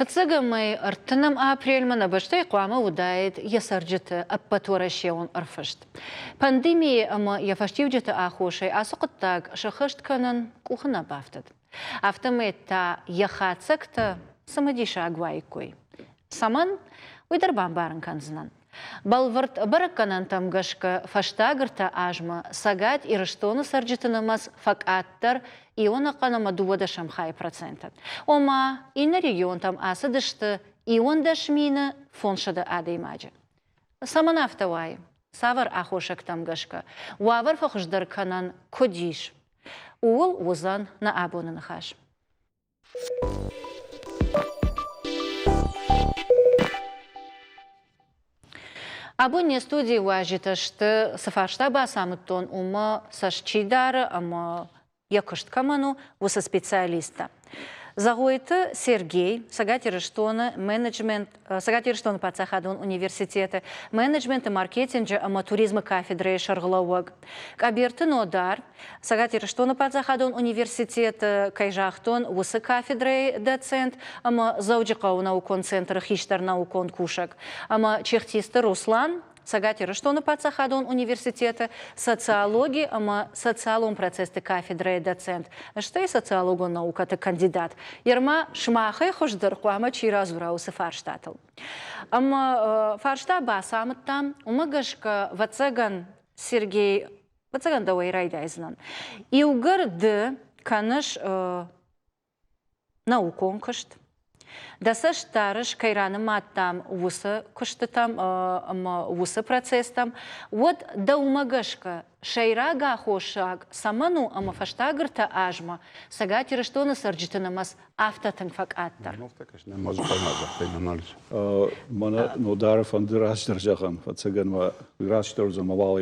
Фыццӕгӕмӕй ӕртынӕм апрельмӕ нӕ бӕстӕйы хъуамӕ уыдаид йӕ цӕрджыты ӕппӕтуӕрӕсеон ӕрфыст. Пандемийы ӕмӕ йӕ фӕстиуджыты аххосӕй ацы хъуыддаг сӕххӕст кӕнын къухы нӕ бафтыд. Афтӕмӕй та йӕ хатдзӕгтӕ цымыдисаг уаиккой. Цӕмӕн, уый дӕр бамбарын кӕндзынӕн. Бӕлвырд бӕрӕггӕнӕнтӕм гӕсгӕ фӕстаг ӕртӕ азмӕ Цӕгат Ирыстоны цӕрджыты нымӕц фӕкъаддӕр иуӕнӕхъӕн ӕмӕ дыууадӕсӕм хайы проценты. Ома, иннӕ регионтӕм ацыдысты 11 500 адӕймаджы. Цӕмӕн афтӕ уайы? Цавӕр аххосӕгтӕм гӕсгӕ? Уавӕр фӕхуыздӕр кӕнӕн куыд ис? Ууыл уыдзӕн нӕ абоны ныхас. Абон не студийы уазджытӕ сты, цы фарста бацамыдтон, уымӕ цӕст чи дары ӕмӕ йӕ куыст кӕмӕн у, уыцы специалисттӕ. Зӕгъойты Сергей, Цӕгат Ирыстоны менеджмент, Цӕгат Ирыстоны паддзахадон университеты менеджменты, маркетинджы ӕмӕ туризмы кафедрӕйы сӕргълӕууӕг. Къӕберты Нодар, Цӕгат Ирыстоны паддзахадон университеты, кӕй загътон, уыцы кафедрӕйы доцент ӕмӕ Дзӕуджыхъӕуы наукон центры хистӕр наукон кусӕг. Ӕмӕ Чехтисты Руслан, Цӕгат Ирыстоны паддзахадон университеты социологи ӕмӕ социалон процессты кафедрӕйы доцент, стӕй социологон наукӕты кандидат. Ерма сымахӕй хуыздӕр хъуамӕ чи радзура уыцы фарстатыл. Ӕмӕ фарста бацамыдтам, уымӕ гӕсгӕ, ӕвӕццӕгӕн, Сергей, ӕвӕццӕгӕн дӕуӕй райдайдзынӕн. Иугӕр ды кӕныс наукон куыст. Дӕ цӕст дарыс, кӕй ранымадтам, уыцы куыстытӕм ӕмӕ уыцы процесстӕм, уӕд дӕумӕ гӕсгӕ сӕйраг аххосаг цӕмӕн у ӕмӕ фӕстаг ӕртӕ азмӕ Цӕгат Ирыстоны цӕрджыты нымӕц афтӕ тынг фӕкъаддӕр? Мӕнӕ Нодары фӕнды растдӕр зӕгъӕм, фӕцӕгӕн ма растдӕр уыдзӕн мӕ уал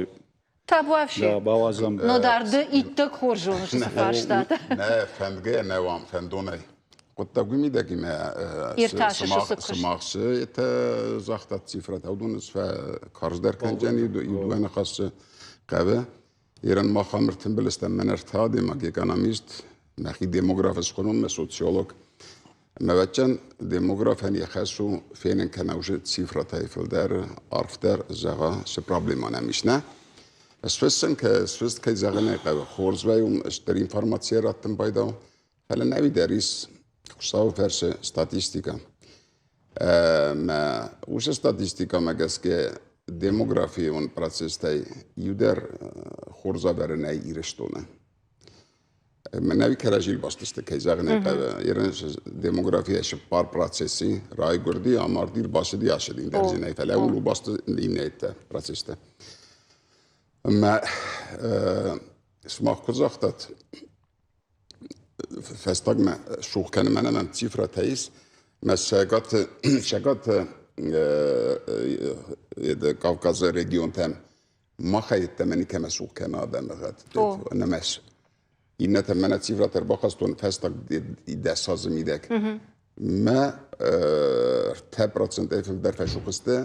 Табуафси. Бауадзӕм. Нодар, ды иттӕг хорз зоныс уыцы фарстатӕ. Нӕ, фӕндгӕ нӕ уам, фӕндонӕй. Хъуыддаг уый мидӕгимӕ сымах цы это загътат цифрӕтӕ, уыдон карздӕр кӕнджӕн иу дыууӕ ныхасы хъӕуы. Ирӕн мах ам ӕртымбыл стӕм мӕн ӕртӕ адӕймаг, экономист, мӕхи демограф схонон, мӕ социолог. Ӕвӕццӕн, демографӕн йӕ хӕс у фенын кӕна уже цифрӕтӕй фылдӕр, арфдӕр, зӕгъа, цы проблемӕ нӕм ис, нӕ? Сфыссын, сфыст кӕй зӕгъын ӕй хъӕуы, хорз вӕййы уым стыр информацийӕ раттын пайда у, фӕлӕ нӕуи дӕр ис Хуыцауы фӕрцы статистикӕ. Ӕмӕ уыцы статистикӕмӕ гӕсгӕ демографион процесстӕй иу дӕр хорз ӕвӕры нӕй Ирыстоны. Мӕнӕуи кӕрӕдзийыл баст сты, кӕй зӕгъын ӕй хъӕуы. Ерын демографийӕ цыппар процесси райгуырди, амарди, ӕрбацыди, ацыди ӕндӕр фӕлӕ ууыл баст иннӕтӕ процесстӕ. Ӕмӕ сымах куыд загътат, фӕстагмӕ сух кӕны мӕнӕн ам цифрӕтӕ ис, мӕ Цӕгаты, Цӕгаты Кавказы регионтӕм Махӕй йеддӕмӕ никӕмӕ цух кӕны адӕмыгъӕд. Нымӕц. Иннӕтӕ мӕнӕ цифрӕтӕ ӕрбахастон фӕстаг дӕс азы мидӕг. Мӕ ӕртӕ процентӕй фылдӕр фӕсух сты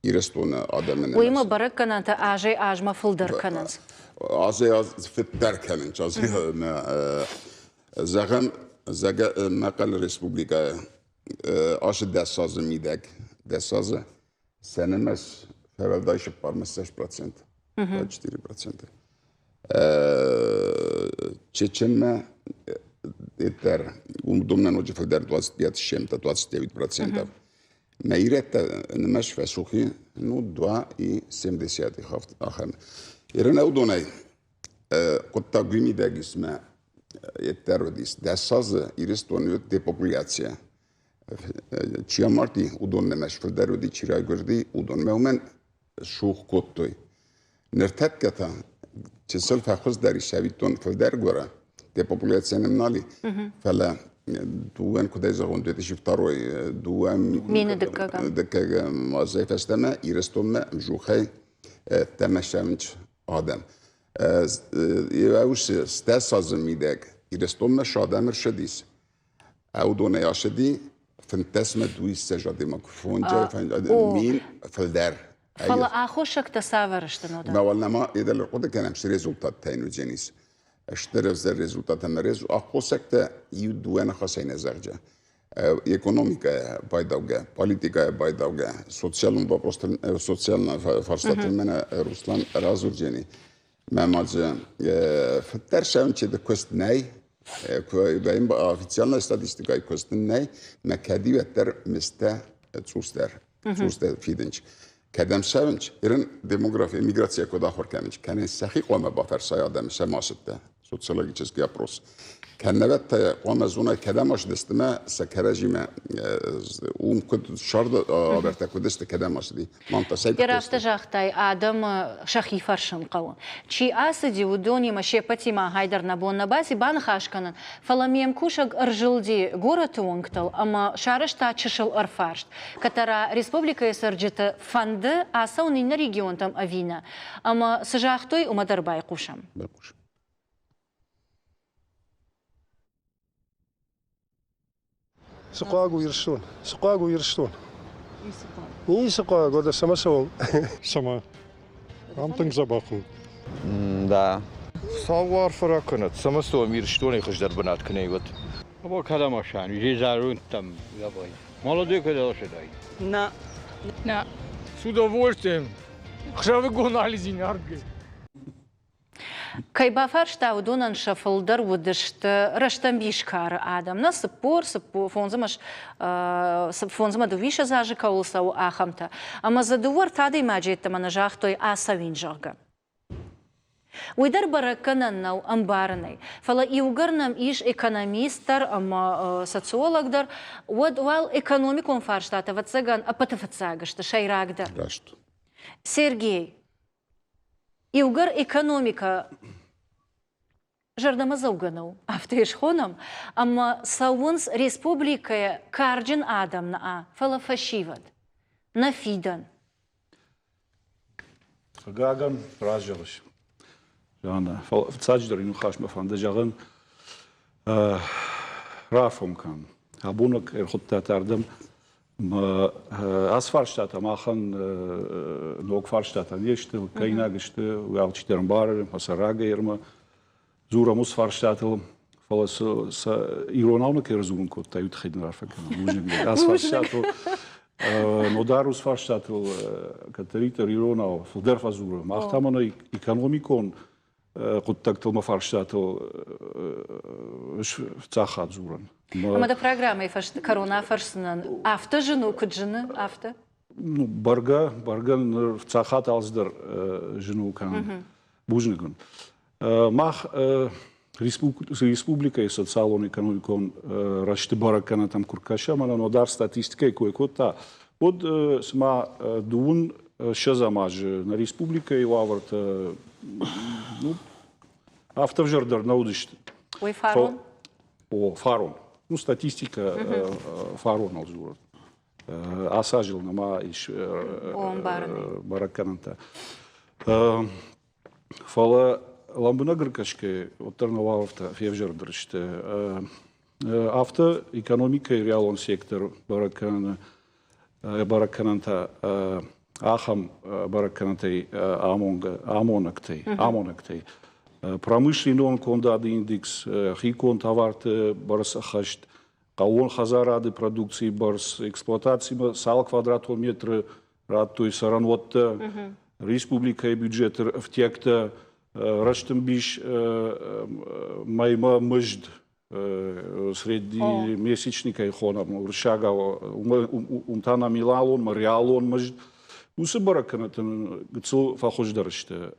Ирыстоны адӕмы нымӕц. Уыимӕ бӕрӕггӕнӕнтӕ азӕй-азмӕ фылдӕр кӕнынц. Азӕй-аз фыддӕр кӕнынц. Зӕгъӕм, Мӕхъӕлы республикӕйы ацы дӕс азы мидӕг, дӕс азы Сӕ нымӕц фӕуӕлдай цыппармӕ процент, 4%. Чеченмӕ дӕр уым ноджы фылдӕр 25 с чем-то, 29 процентов. Мӕ ирӕттӕ нымӕц фӕцухи, ну, 2,7 ахӕм. Ирын уыдонӕй хъуыддаг уый мидӕг ис мӕ йеддӕр уыдис. Дӕс азы Ирыстоны уыд депопуляцийӕ. Чи амарди, уыдон нымӕц фылдӕр уыди, чи райгуырди, уыдонмӕ уымӕн сух кодтой. Ныртӕккӕ та чысыл фӕхуыздӕр ис, цӕвиттон фылдӕр гуыры, депопуляцийӕ нын нал и, фӕлӕ дыууӕн, куыдӕй зӕгъон, 2002 дыууӕ мины дыккӕгӕм азӕй фӕстӕмӕ Ирыстонмӕ ӕмзухӕй ӕддӕмӕ сӕвынц адӕм. Стӕс азы мидӕг Ирыстонмӕ цы адӕм ӕрцыдис, Уыдонӕй ацыди фынддӕсмӕ дыууиссӕдз адӕймаг, фонджай мин фылдӕр. Фӕлӕ аххосӕгтӕ цавӕр сты Нодар? Мӕ уал нӕма едӕл ӕрхъуыды кӕнӕм, цы результаттӕ йын уыдзӕнис. Стыр ӕвзӕр результат ӕмӕ аххосӕгтӕ иу дыууӕ ныхасӕй нӕ зӕгъджа. Экономикӕйӕ байдаугӕ, политикӕйӕ байдаугӕ, социалон вопростыл, социалон фарстатыл мӕнӕ Руслан радзурдзӕни. Мӕ ма дзы фыддӕр сӕвынчеды куыст нӕй, официальная статистикӕйы куыст нӕй, мӕ кӕдиуӕддӕр мистӕ цъусдӕр, цъусдӕр фидынч. Кӕдӕм цӕуынц, ирын демографи, миграцийӕ куыд ахуыр кӕнынц, кӕнӕ сӕхи хъуамӕ бафӕрсай адӕмы сӕ масыдтӕ, социологический опрос. Кӕннӕвӕд та хъуамӕ зонай, кӕдӕм ацыдысты мӕ сӕ кӕрӕдзимӕ уым куыд сӕрды авӕртӕ куыд сты, кӕдӕм ацыди. Мам та цӕй Афтӕ загътай, адӕмы сӕхи фӕрсын хъӕуы. Чи ацыди, уыдонимӕ се ппӕтимӕ хайдӕр нӕ бон нӕ баци баныхас кӕнын, фӕлӕ ме мкусӕг ӕрзылди горӕты уынгтыл ӕмӕ сарӕзта чысыл ӕрфарст. Кӕддӕра республикӕйы цӕрджыты фӕнды ацӕуын иннӕ регионтӕм ӕви нӕ? Ӕмӕ цы загътой, уымӕ дӕр байхъусӕм. Байхъусӕм. Цы хъуаг у Ирыстон? Цы хъуаг у Ирыстон? Ницы хъуаг, уӕдӕ цӕмӕ цӕуӕм? Цӕмӕ? Ам тынг дзӕбӕх у. Да. Хуыцау арфӕ ракӕнӕд, цӕмӕ цӕуӕм Ирыстонӕй хуыздӕр бынат куы нӕй, уӕд. Або кӕдӕм асан, изӕрунттӕм давай. Молодой когда ожидай. На. На. С удовольствием. Хсӕвыгон алидзин ардгӕй. Кӕй бафарста, уыдонӕн сӕ фылдӕр уыдысты рӕстӕмбис кары адӕм, нӕ 40, 45 ӕмӕ 22 азы кӕуыл цӕуы, ахӕмтӕ. Ӕмӕ дзы дыууӕ-ӕртӕ адӕймаджы йеддӕмӕ нӕ загътой ацӕуин, зӕгъгӕ. Уый дӕр бӕрӕггӕнӕн нӕу ӕмбарынӕй. Фӕлӕ иугӕр нӕм ис экономист дӕр ӕмӕ социолог дӕр, уӕд уал экономикон фарстатӕ, ӕвӕццӕгӕн, ӕппӕты фыццаг сты, сӕйрагдӕр. Раст. Сергей, иугӕр экономикӕ зӕрдӕмӕдзӕугӕ нӕу, афтӕ йӕ схонӕм, ӕмӕ цӕуынц республикӕйы карджын адӕм нӕ, фӕлӕ фӕсивӕд, нӕ фидӕн. Хъыгагӕн, раст зӕгъыс, Жанна. Фӕлӕ фыццаджыдӕр иу ныхас мӕ фӕнды зӕгъын, рарфом кӕн. Абон ӕрхуыдтат ардӕм ацы фарстатӕ махӕн ног фарстатӕ не сты, кӕйнаг сты, алчидӕр ӕмбары, сӕ рагӕй ӕрмӕ дзурӕм уыцы фарстатыл, фӕлӕ сӕ иронау нӕ кӕй ӕрдзурын кодта, уый тыххӕй дын рарфӕ кӕнӕм. Бузныг. Ацы фарстатыл Нодар уыцы фарстатыл кӕддӕриддӕр иронау фылдӕр фӕдзуры. Мах та мӕнӕ экономикон хъуыддӕгтыл мӕ фарстатыл фыццаг дзурын. Ӕмӕ дӕ программӕйы фӕст кӕрон афӕрсдзынӕн, афтӕ зын у, куыд зыны, афтӕ? Ну, бӕргӕ, бӕргӕ ныр фыццаг хатт алцыдӕр зын у кӕнын. Бузныг уын. Мах республикӕйы социалон-экономикон рӕзты бӕрӕггӕнӕнтӕм куы ркӕсӕм, ӕмӕ нодар статистикӕйы кой кодта, уӕд цыма дыууын ссӕдзӕм азы нӕ республикӕйы уавӕртӕ ну, афтӕ ӕвзӕрдӕр нӕ уыдысты. Уый фарон? О, фарон. Ну, статистикӕ фароныл дзуры. Ацы азыл нӕма ис бӕрӕггӕнӕнтӕ. Фӕлӕ лӕмбынӕг ӕркӕсгӕ, уӕддӕр нӕ уавӕртӕ февзӕрдӕр сты. Афтӕ экономикӕйы реалон сектор бӕрӕг кӕныны бӕрӕггӕнӕнтӕ ахӕм бӕрӕггӕнӕнтӕй амонгӕ амонӕгтӕй амонӕгтӕй промышленнон кондады индекс, хиконд товарты бӕрц ӕххӕст, хъӕууон хӕдзарады продукцийы бӕрц, эксплуатацимӕ цал квадратон метры радтой цӕрӕнуӕттӕ, республикӕйы бюджеты ӕфтиӕгтӕ, рӕстӕмбис мӕймӕ мызд среднемесячный кӕй хонӕм уырыссагау, уым та номиналон, реалон мызд. Уыцы бӕрӕггӕнӕнтӕ гыццыл фӕхуыздӕр сты.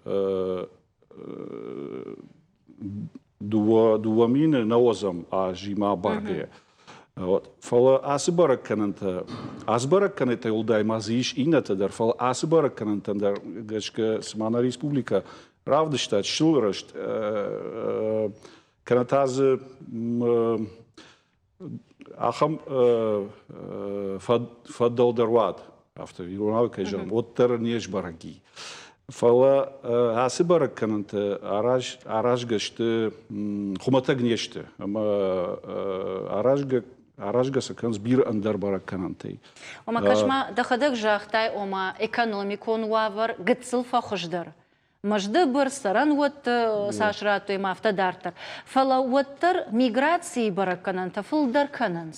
2000 нӕуӕдзӕм азимӕ абаргӕйӕ. Фӕлӕ ацы бӕрӕггӕнӕнтӕ, ацы бӕрӕггӕнӕнтӕй уӕлдай ма дзы ис иннӕтӕ дӕр, фӕлӕ ацы бӕрӕггӕнӕнтӕн дӕр гӕсгӕ цыма нӕ республикӕ равдыста чысыл рӕзт, кӕнӕ та дзы ахӕм фӕдӕлдӕр уӕд, афтӕ иронау кӕй зӕгъӕм, уӕддӕр не сбӕрӕг и. Фӕлӕ ацы бӕрӕггӕнӕнтӕ аразгӕ сты, хуымӕтӕг не сты ӕмӕ аразгӕ аразгӕ сӕ кӕнынц бирӕ ӕндӕр бӕрӕггӕнӕнтӕй. Ома, кӕс-ма, дӕхӕдӕг загътай, ома экономикон уавӕр гыццыл фӕхуыздӕр. Мызды бӕрц, цӕрӕнуӕтты цас радтой ӕмӕ афтӕ дарддӕр. Фӕлӕ уӕддӕр миграцийы бӕрӕггӕнӕнтӕ фылдӕр кӕнынц.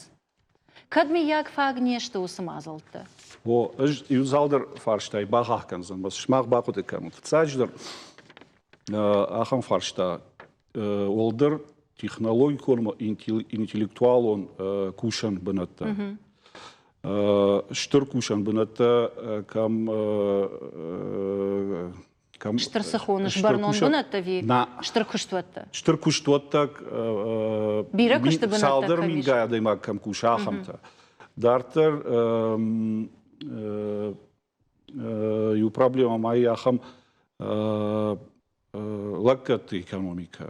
Кӕд мыййаг фаг не сты уыцы мадзӕлттӕ? О, ӕз иу цалдӕр фарстайы бахахх кӕндзӕн, сымах бахъуыды кӕнут. Фыццаджыдӕр, ахӕм фарста уӕлдӕр технологикон ӕмӕ интеллектуалон кусӕн бынӕттӕ. Стыр кусӕн бынӕттӕ кӕм кӕм Стыр цы хоныс, бӕрнон бынӕттӕ ӕви стыр куыстуӕттӕ? Стыр куыстуӕттӕ бирӕ куысты бынӕттӕ цалдӕр мингай адӕймаг кӕм кусы, ахӕмтӕ. Дарддӕр иу проблемӕ ма и ахӕм лӕггӕдты экономикӕ.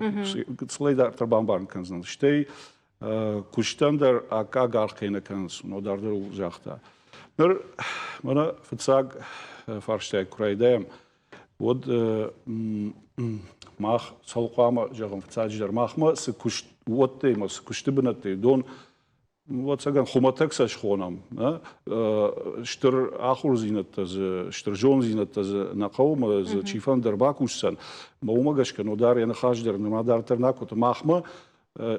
Гыццылӕй дарддӕр бамбарын кӕндзынӕн. Стӕй куыстӕн дӕр аккаг аргъ кӕй нӕ кӕнынц, уымӕ дарддӕр загъта. Ныр мӕнӕ фыццаг фарстайы куы райдайӕм, уӕд мах цӕуыл хъуамӕ зӕгъӕм фыццаджыдӕр, махмӕ цы куыст уӕттӕ ӕмӕ цы куысты бынӕттӕ дон ӕвӕццӕгӕн, хуымӕтӕг сӕ схонӕм. Стыр ахуырдзинӕдтӕ дзы, стыр зондзинӕдтӕ дзы нӕ хъӕуы, ӕмӕ дзы чифӕнды ӕрбакусдзӕн. Ӕмӕ уымӕ гӕсгӕ Нодар йӕ ныхас дӕр нырма дарддӕр нӕ кодта. Махмӕ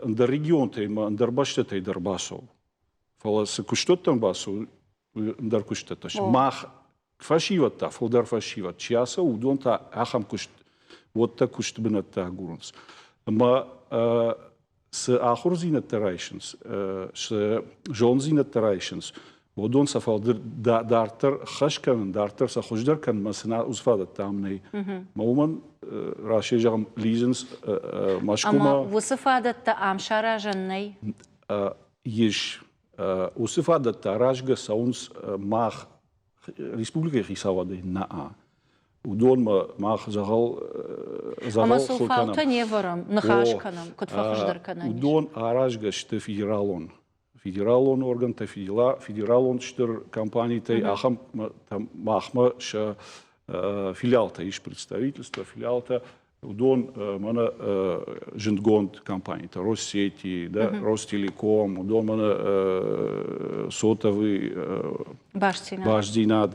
ӕндӕр регионтӕй ӕмӕ ӕндӕр бӕстӕтӕй дӕр бацӕуы. Фӕлӕ цы куыстуӕттӕм бацӕуы, ӕндӕр куыстуӕттӕ. Мах фӕсивӕд та, фылдӕр фӕсивӕд чи ацӕуы, уыдон та ахӕм куыст, уӕддӕр куысты бынӕттӕ агурынц. Ӕмӕ цы ахуырдзинӕдтӕ райсынц, цы зондзинӕдтӕ райсынц, уыдон сӕ фӕлдыр дарддӕр хӕс кӕнын, дарддӕр сӕ хуыздӕр кӕнынмӕ цы уыцы фадӕттӕ ам нӕй. Мӕ уымӕн растӕй зӕгъӕм, лидзынц Мӕскуымӕ. Ӕмӕ уыцы фадӕттӕ ам саразӕн нӕй? Ис. Уыцы фадӕттӕ аразгӕ цӕуынц мах республикӕйы хицауадӕй нӕ. Уыдонмӕ мах дзӕгъӕл дзӕгъӕл хыл кӕнӕм. не вӕрӕм, ныхас кӕнӕм, куыд фӕхуыздӕр кӕнӕм. Уыдон аразгӕ сты федералон федералон органтӕ, федералон стыр компанитӕй, ахӕм махмӕ сӕ филиалтӕ ис, представительство, филиалтӕ. Уыдон мӕнӕ зындгонд компанитӕ Россети, да, Ростелеком, уыдон мӕнӕ сотовый бастдзинад,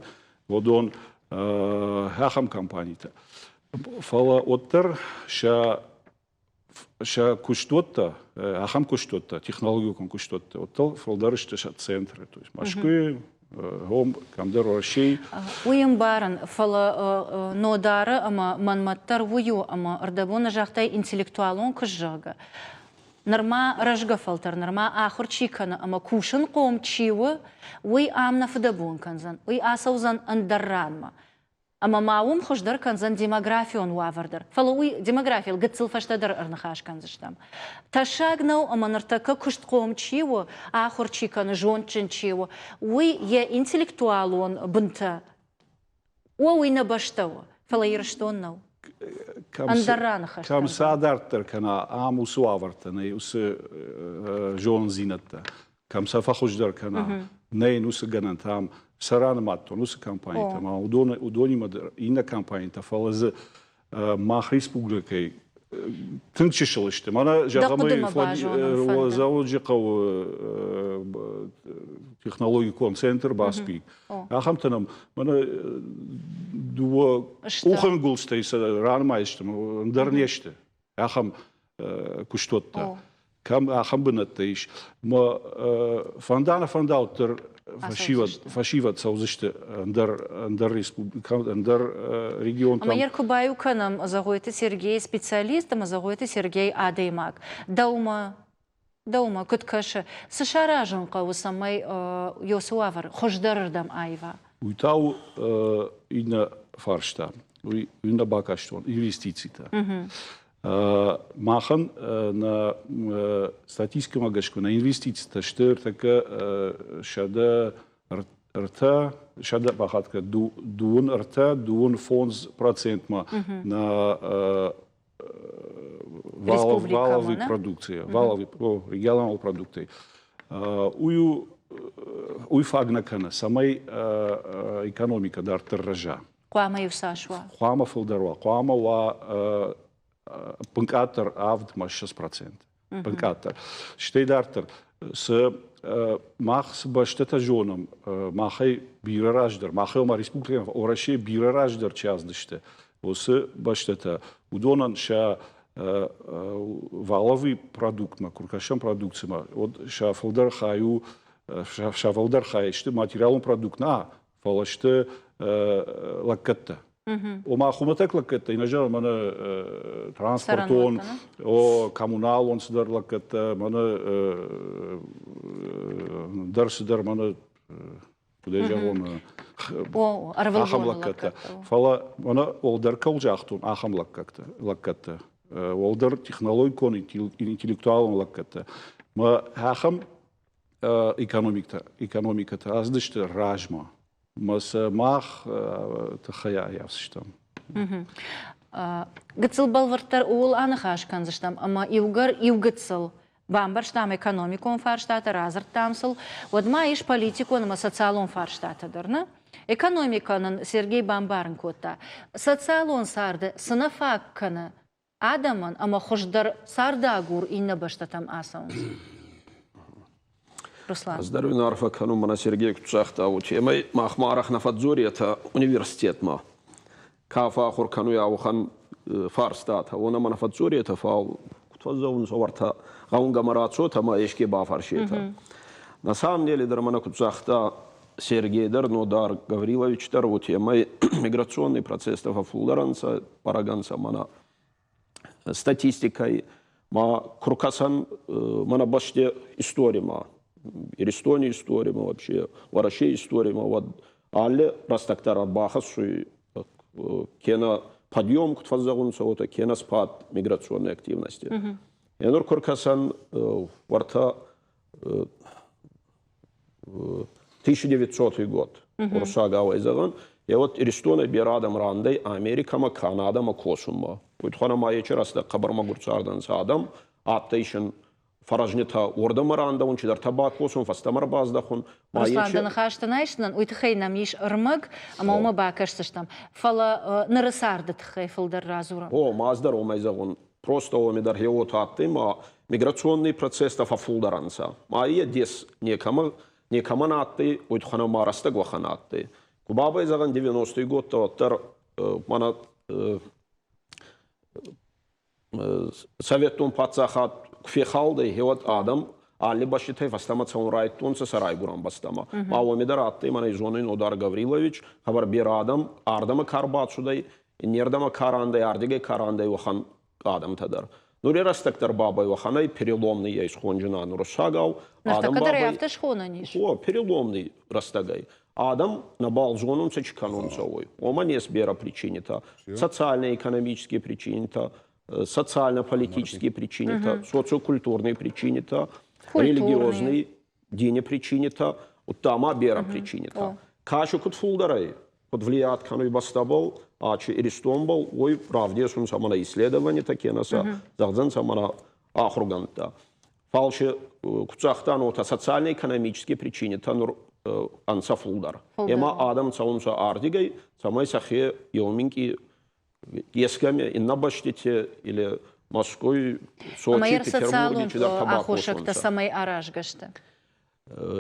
уыдон ахӕм компанитӕ. Фӕлӕ уӕддӕр сӕ сӕ куыстуӕттӕ, ахӕм куыстуӕттӕ, технологикон куыстуӕттӕ, уӕддӕр фылдӕр сты сӕ центры, то есть Мӕскуыйы, Ром, кӕмдӕр Уӕрӕсейы. Уый ӕмбарын, фӕлӕ Нодары ӕмӕ мӕнмӕ дӕр уый у, ӕмӕ ӕрдӕбоны загътай интеллектуалон куыст, зӕгъгӕ. Нырма рӕзгӕ фӕлтӕр, нырма ахуыр чи кӕны ӕмӕ кусынхъом чи у, уый ам нӕ фыдӕбон кӕндзӕн, уый ацӕудзӕн ӕндӕр ранмӕ. Ӕмӕ ма уым хуыздӕр кӕндзӕн демографион уавӕр дӕр. Фӕлӕ уый демографийыл гыццыл фӕстӕдӕр ӕрныхас кӕндзыстӕм. Тӕссаг нӕу, ӕмӕ ныртӕккӕ куыстхъом чи у, ахуыр чи кӕны, зондджын чи у, уый йӕ интеллектуалон бынтӕ, о, уый нӕ бӕстӕ у, фӕлӕ Ирыстон нӕу. Ӕндӕр раныхӕстӕ. Кӕм сӕ адарддӕр кӕна, ам уыцы уавӕртӕ нӕй, уыцы зонындзинӕдтӕ. кӕм сӕ фӕхуыздӕр кӕна, нӕ йын уыцы гӕнӕнтӕ ам сӕ ранымадтон уыцы компанитӕ, ӕмӕ уыдонимӕ дӕр иннӕ компанитӕ, фӕлӕ дзы мах республикӕйы тынг чысыл сты. Мӕнӕ зӕгъӕм, Дзӕуджыхъӕуы технологикон центр Баспик. Ахӕмтӕ нӕм мӕнӕ дыууӕ къухӕнгуылдзтӕй сӕ ранымайдзыстӕм, ӕндӕр не сты. Ахӕм куыстуӕттӕ, кӕм ахӕм бынӕттӕ ис. Мӕ фӕнда нӕ фӕнда уӕддӕр фӕсивӕд, фӕсивӕд цӕудзысты ӕндӕр, ӕндӕр республикӕ, ӕндӕр регионтӕм. Ӕмӕ йӕ куы баиу кӕнӕм Зӕгъойты Сергей специалист ӕмӕ Зӕгъойты Сергей адӕймаг. Дӕумӕ, дӕумӕ куыд кӕсы, цы саразын хъӕуы, цӕмӕй уыцы уавӕр хуыздӕрырдӕм аива? Уый та у иннӕ фарста, уый иннӕ бакастон, инвестицитӕ. Махӕн нӕ статистикӕмӕ гӕсгӕ нӕ инвестицитӕ сты ӕртӕккӕ 103, сӕдӕ бахатгӕ 23, 25 процентмӕ нӕ валовый продукция, валовый, регионалон продукты. Уый у уый фаг нӕ кӕны, цӕмӕй экономикӕ дарддӕр рӕза. Хъуамӕ иу цас уа? Хъуамӕ фылдӕр уа. Хъуамӕ уа ӕппынкъаддӕр 7 ӕмӕ 20%. Ӕппынкъаддӕр. Стӕй дарддӕр, цы мах цы бӕстӕтӕ зонӕм, махӕй бирӕ раздӕр, махӕй ома республикӕ Уӕрӕсе бирӕ раздӕр чи аздысты, уыцы бӕстӕтӕ, уыдонӕн сӕ валовый продуктмӕ, куы ркӕсӕм продукцимӕ, уӕд сӕ фылдӕр хай у. сӕ фылдӕр хай сты материалон продукт нӕ, фӕлӕ сты лӕггӕдтӕ. Ома хуымӕтӕг лӕггӕдтӕ, нӕ зӕгъӕм, мӕнӕ транспортон, о, коммуналон цыдӕр лӕггӕдтӕ, мӕнӕ дӕр цыдӕр, мӕнӕ куыдӕй зӕгъон, ахӕм лӕггӕдтӕ. Фӕлӕ мӕнӕ уӕлдӕр кӕуыл загътон, ахӕм лӕггӕдтӕ, уӕлдӕр технологикон, интеллектуалон лӕггӕдтӕ. Мӕ ахӕм экономикӕтӕ ацыдысты размӕ. Мӕ сӕ мах тыххӕй аййафдзыстӕм. Гыццыл бӕлвырддӕр ууыл аныхас кӕндзыстӕм, ӕмӕ иугӕр иу гыццыл бамбӕрстам экономикон фарстатӕ, радзырдтам сыл, уӕд ма ис политикон ӕмӕ социалон фарстатӕ дӕр, нӕ? Экономикӕ нын Сергей бамбарын кодта, социалон царды цы нӕ фаг кӕны адӕмӕн ӕмӕ хуыздӕр цардагур иннӕ бӕстӕтӕм ацӕуынц. Руслан. Ӕз дӕр уын арфӕ кӕнун, мӕнӕ Сергей куд загъта, уотемӕй махмӕ арӕх нӕ фӕдздзоретӕ университетмӕ. Ка фӕахур кӕнуй ауӕхӕн фарстатӕ, уонӕмӕ нӕ фӕдздзоретӕ, фал куд фӕззӕгъунцӕ, уӕртӕ гъӕунгӕмӕ рацотӕ ӕма еске бафӕрсетӕ. На самом деле дӕр мӕнӕ куд загъта Сергей дӕр, Нодар Гаврилович дӕр, уотемӕй миграционный процесстӕ фӕффулдӕр ӕнцӕ, бӕрӕг ӕнцӕ мӕнӕ статистикӕй ма ку ркӕсӕн мӕнӕ бӕсти историмӕ, Иристони историмӕ, вообще Уӕрӕсей историмӕ, уӕд алли рӕстӕг дӕр ӕрбахӕссуй кенӕ подъем, куд фӕззӕгъунцӕ, уотӕ, кенӕ спад миграционной активности. Енур ку ркӕсӕн, уӕртӕ 1900 год, уруссагау зӕгъӕн, е вот Иристонӕй берӕ адӕм рандӕй Америкӕмӕ, Канадӕмӕ косунмӕ. Уой туххӕн ӕма ечи рӕстӕг хъӕбӕр мӕгур цардӕнцӕ адӕм, адтӕй син фӕрӕзнитӕ уордӕмӕ рандӕун, чидӕртӕ бакосун, фӕстӕмӕ ӕрбаздӕхун. Руслан, дӕ ныхӕстӕ айсынӕн уый тыххӕй нӕм ис ӕрмӕг, ӕмӕ уымӕ бакӕсдзыстӕм. Фӕлӕ ныры царды тыххӕй фылдӕр радзурӕм. О, ма ӕз дӕр уомӕй зӕгъун. Просто уоми дӕр хеуотӕ адтӕй, ма миграционный процесстӕ фӕффулдӕр ӕнцӕ. Ма е дес некӕмӕ, некӕмӕн адтӕй, уой туххӕн ма рӕстӕг уӕхӕн адтӕй. Ку бабӕй зӕгъӕн 90-й годтӕ уӕддӕр мӕнӕ Советтон паддзахад ку фехалдӕй, гъеуӕд адӕм алли бӕститӕй фӕстӕмӕ цӕун райдтонцӕ сӕ райгурӕн бӕстӕмӕ. Ма уоми дӕр адтӕй мӕнӕ зонуй Нодар Гаврилович, хъӕбӕр берӕ адӕм ардӕмӕ ка рбацудӕй, иннердӕмӕ ка рандӕй, ардигӕй ка рандӕй, уӕхӕн адӕмтӕ дӕр. Нури рӕстӕг дӕр бабӕй уӕхӕнӕй переломный ӕй схонджунан уруссагау. Ныртӕккӕ дӕр ӕй афтӕ схонӕн ис? О, переломный рӕстӕгӕй. Адӕм нӕбал зонунцӕ, чи кӕнунцӕ, уой. Уомӕн ес берӕ причинитӕ. Социально-экономические причинитӕ, социально-политические причинитӕ, социокультурные причинитӕ, религиозные дини причинитӕ, удта ма берӕ причинитӕ. Кӕсу куд фулдӕр ӕй, куд влият кӕнуй бӕстӕбӕл, ачи Иристонбӕл, уой равдесунцӕ мӕнӕ исследованитӕ кенӕ сӕ зӕгъдзӕнцӕ мӕнӕ ахургӕндтӕ. Фал си куд загътан, уотӕ социально-экономические причинитӕ нур ӕнцӕ фулдӕр. Ӕма адӕм цӕунцӕ ардигӕй, цӕмӕй сӕхе еуминкъий ескӕми иннӕ бӕстити или Москвой, Сочи, Петербурги чидӕртӕ аххосӕгтӕ цӕмӕй аразгӕ сты?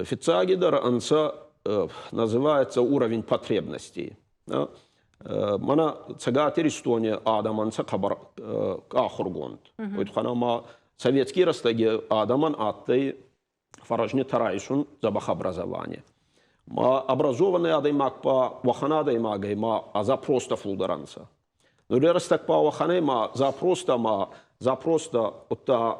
Фиццагидӕр ӕнцӕ называется уровень потребностей. Мӕнӕ Цӕгат Иристони адӕмӕн сӕ хъӕбӕр ахургонд. Уой туххӕн ӕма советский рӕстӕги адӕмӕн адтӕй фӕрӕзнитӕ райсун дзӕбӕх образование. Ма образованный адӕймаг ба уӕхӕн адӕймагӕй ма запростӕ фулдӕр ӕнцӕ. Нури рӕстӕг ба уӕхӕнӕй ма запростӕ ма запростӕ удта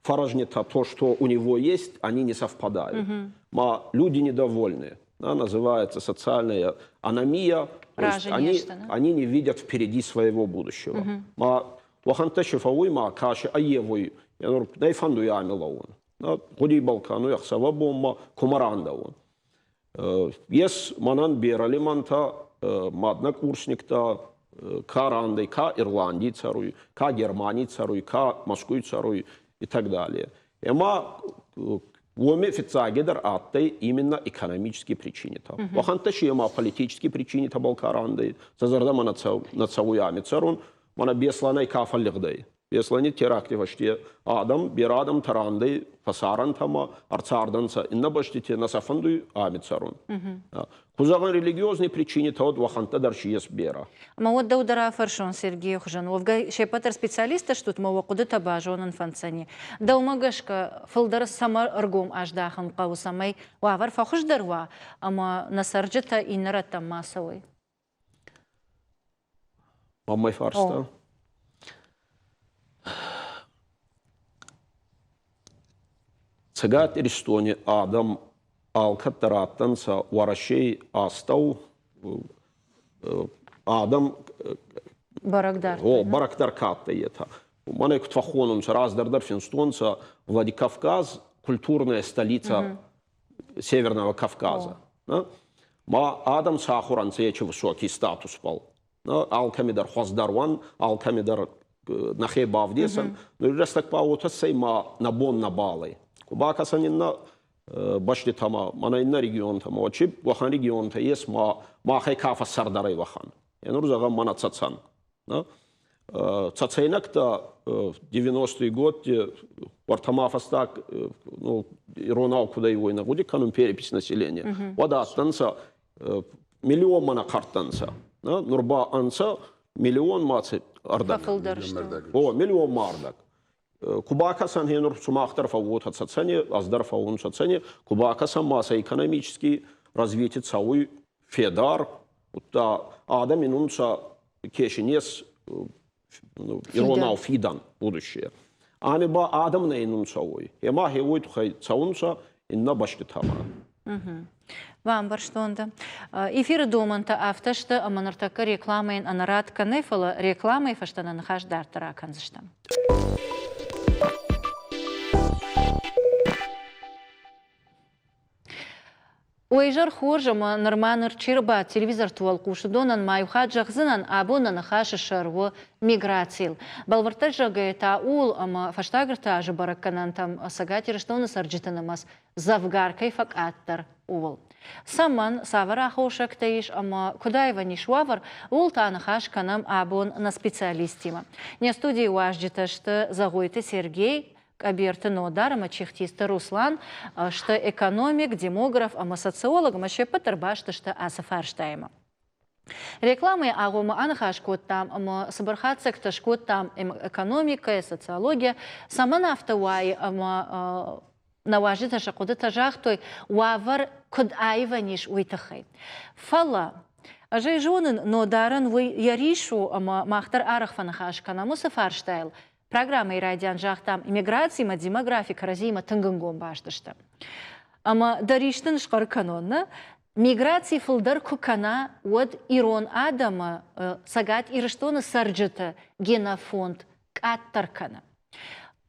фӕрӕзнитӕ то, что у него есть, они не совпадают. Ма люди недовольны. Да, называется социальная аномия. То есть они не видят впереди своего будущего. Ма уӕхӕнттӕ си фӕууй ма кӕсы ӕййевуй, нӕй фӕндуй ами лӕуун. Гъуди бал кӕнуй ӕхсӕвӕ бонмӕ кумӕ рандӕун. Ес мӕнӕн берӕ лимӕнтӕ, ма однокурсниктӕ, ка рандӕй, ка Ирландий цӕруй, ка Германий цӕруй, ка Москвй цӕруй и так далее. Ӕма уоми фиццагидӕр адтӕй именно экономические причинитӕ. Уӕхӕнттӕ си ӕма политические причинитӕбӕл ка рандӕй, сӕ зӕрдӕмӕ нӕ цӕуй ами цӕрун, мӕнӕ Беслӕнӕй ка фӕллигъдӕй. Беслӕни теракти фӕсте адӕм, берӕ адӕм тарандӕй фӕсарӕнтӕмӕ ӕрцардӕнцӕ, иннӕ бӕстити нӕ сӕ фӕндуй ами цӕрун. Ку зӕгъӕн, религиозни причинитӕ уӕд уӕхӕнттӕ дӕр си ес берӕ. Ӕмӕ уӕд дӕу дӕр афӕрсон Сергейы хуызӕн. Уӕвгӕ, се ппӕт дӕр специалисттӕ стут, ӕмӕ уӕ хъуыдытӕ базонын фӕнддзӕни. Дӕумӕ гӕсгӕ, фылдӕр цӕмӕ ӕргом аздахын хъӕуы, цӕмӕй уавӕр фӕхуыздӕр уа ӕмӕ нӕ цӕрджытӕ иннӕ рӕттӕм ма цӕуой? Маммӕ фарста. Цӕгат Иристони адӕм алкӕддӕр адтӕнцӕ Уӕрӕсей астӕу адӕм бӕрӕгдӕр. О, бӕрӕгдӕр ка адтӕй, етӕ. Мӕнӕ куд фӕххонунцӕ, раздӕр дӕр финстонцӕ Владикавказ культурная столица Северного Кавказа. Ма адӕм сахур ӕнцӕ ечи высокий статусбӕл. Алкӕми дӕр хуӕздӕр уӕн, алкӕми дӕр нӕхе бавдесӕн. Нури рӕстӕг ба уотӕ цӕй ма нӕ бон нӕбал ӕй. Ку бакӕсӕн иннӕ бӕститӕмӕ, мӕнӕ иннӕ регионтӕмӕ, чи уӕхӕн регионтӕ ес, ма махӕй ка фӕссӕрдӕр ӕй уӕхӕн. Е нур зӕгъӕн мӕнӕ Цӕцӕн. Цӕцӕйнӕгтӕ 90-й годти уӕртӕ фӕстаг ну, иронау куд ӕй уой нӕ гъуди кӕнун перепись населения. Уӕд адтӕнцӕ миллионмӕ нӕ хъӕрттӕнцӕ. Нур ба ӕнцӕ миллион ма ӕрдӕг. О, миллион ма ӕрдӕг. Ку бакӕсӕн хе нур сумах дӕр фӕууотӕ Цӕцӕни, ӕз дӕр фӕуун Цӕцӕни, ку бакӕсӕн ма сӕ экономический развитие цӕуй федар, удта адӕм инунцӕ кешинес иронау фидан будущее. Ами ба адӕм нӕ инунцӕ уой. Ема хе уой туххӕй цӕунцӕ иннӕ бӕститӕмӕ. Бамбӕрстон дӕ. Эфиры домӕнтӕ афтӕ сты, ӕмӕ ныртӕккӕ рекламӕйӕн ӕнӕрад кӕнӕй, фӕлӕ рекламӕйы фӕстӕ нӕ ныхас дарддӕр акӕндзыстӕм. Уӕ изӕр хорз ӕмӕ нырма ныр чи рбадт телевизорты уӕлхъус, уыдонӕн ма иу хатт зӕгъдзынӕн, абон нӕ ныхасы сӕр у миграцийыл. Бӕлвырддӕр зӕгъгӕйӕ та ууыл, ӕмӕ фӕстаг ӕртӕ азы бӕрӕггӕнӕнтӕм Цӕгат Ирыстоны цӕрджыты нымӕц дзӕвгар кӕй фӕкъаддӕр, ууыл. Цӕмӕн, цавӕр аххосӕгтӕ ис ӕмӕ куыд аивӕн ис уавӕр, ууыл та ныхас кӕнӕм абон нӕ специалисттимӕ. Не студийы уазджытӕ сты Зӕгъойты Сергей, Къӕберты Нодар ӕмӕ Чихтисты Руслан сты экономик, демограф ӕмӕ социолог ӕмӕ се ппӕт дӕр баст сты ацы фарстаимӕ. Рекламӕйы агъоммӕ аныхас кодтам ӕмӕ цыбыр хатдзӕгтӕ скодтам экономикӕйы, социологийӕ. Цӕмӕн афтӕ уайы ӕмӕ нӕ уазджытӕ сӕ хъуыдытӕ загътой, уавӕр куыд аивӕн ис, уый тыххӕй. Фӕлӕ ӕз ӕй зонын, Нодарӕн уый йӕ рис у ӕмӕ мах дӕр арӕх фӕныхас кӕнӕм уыцы фарстайыл. Программӕйы райдиан загътам, иммиграциимӕ демографи кӕрӕдзиимӕ тынг ӕнгом баст сты. Ӕмӕ дӕ рис дын схъӕр кӕнон, нӕ? Миграци фылдӕр куы кӕна, уӕд ирон адӕмы Цӕгат Ирыстоны цӕрджыты генофонд къаддӕр кӕны.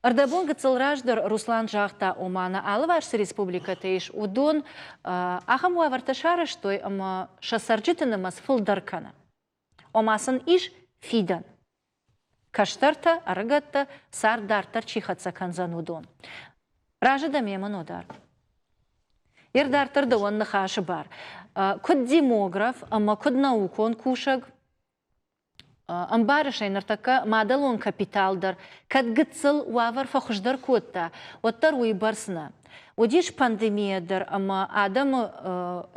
Ӕрдӕбон гыццыл раздӕр Руслан загъта, ома нӕ алыварс цы республикӕтӕ ис, уыдон ахӕм уавӕртӕ сарӕзтой ӕмӕ сӕ цӕрджыты нымӕц фылдӕр кӕны. Ома сын ис фидӕн. Кӕстӕртӕ, ӕрыгӕттӕ, цард дарддӕр чи хӕццӕ кӕндзӕн, уыдон. Разы дӕ мемӕ, Нодар? Ер дарддӕр дӕуӕн ныхасы бар. Куыд демограф ӕмӕ куыд наукон кусӕг, ӕмбарыс ӕй, ныртӕккӕ мадӕлон капитал дӕр кӕд гыццыл уавӕр фӕхуыздӕр кодта, уӕддӕр уыйбӕрц нӕ. Уыдис пандемийӕ дӕр ӕмӕ адӕмы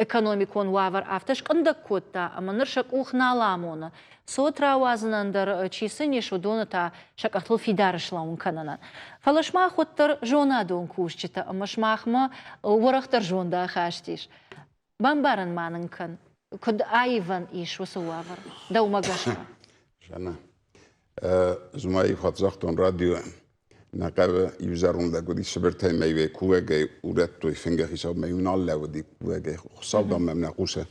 экономикон уавӕр афтӕ скъуындӕг кодта, ӕмӕ ныр сӕ къух нал амоны. Цот рауадзынӕн дӕр чи сын ис, уыдоны та сӕ къӕхтыл фидар слӕууын кӕнынӕн. Фӕлӕ сымах уӕддӕр зонадон кусджытӕ ӕмӕ сымахмӕ уӕрӕхдӕр зондахаст ис. Бамбарын ма нын кӕн, куыд аивӕн ис уыцы уавӕр, дӕумӕ гӕсгӕ? Жанна, зумайы хатт загътон радио, нӕ хъӕуы иу зӕронд лӕг уыди, Сыбыртӕй мӕ иуӕй кувӕгӕй урӕдтой, фынгы хицау мӕ иу нал лӕууыди кувӕгӕй, Хуыцау, дам, мӕм нӕ хъусы.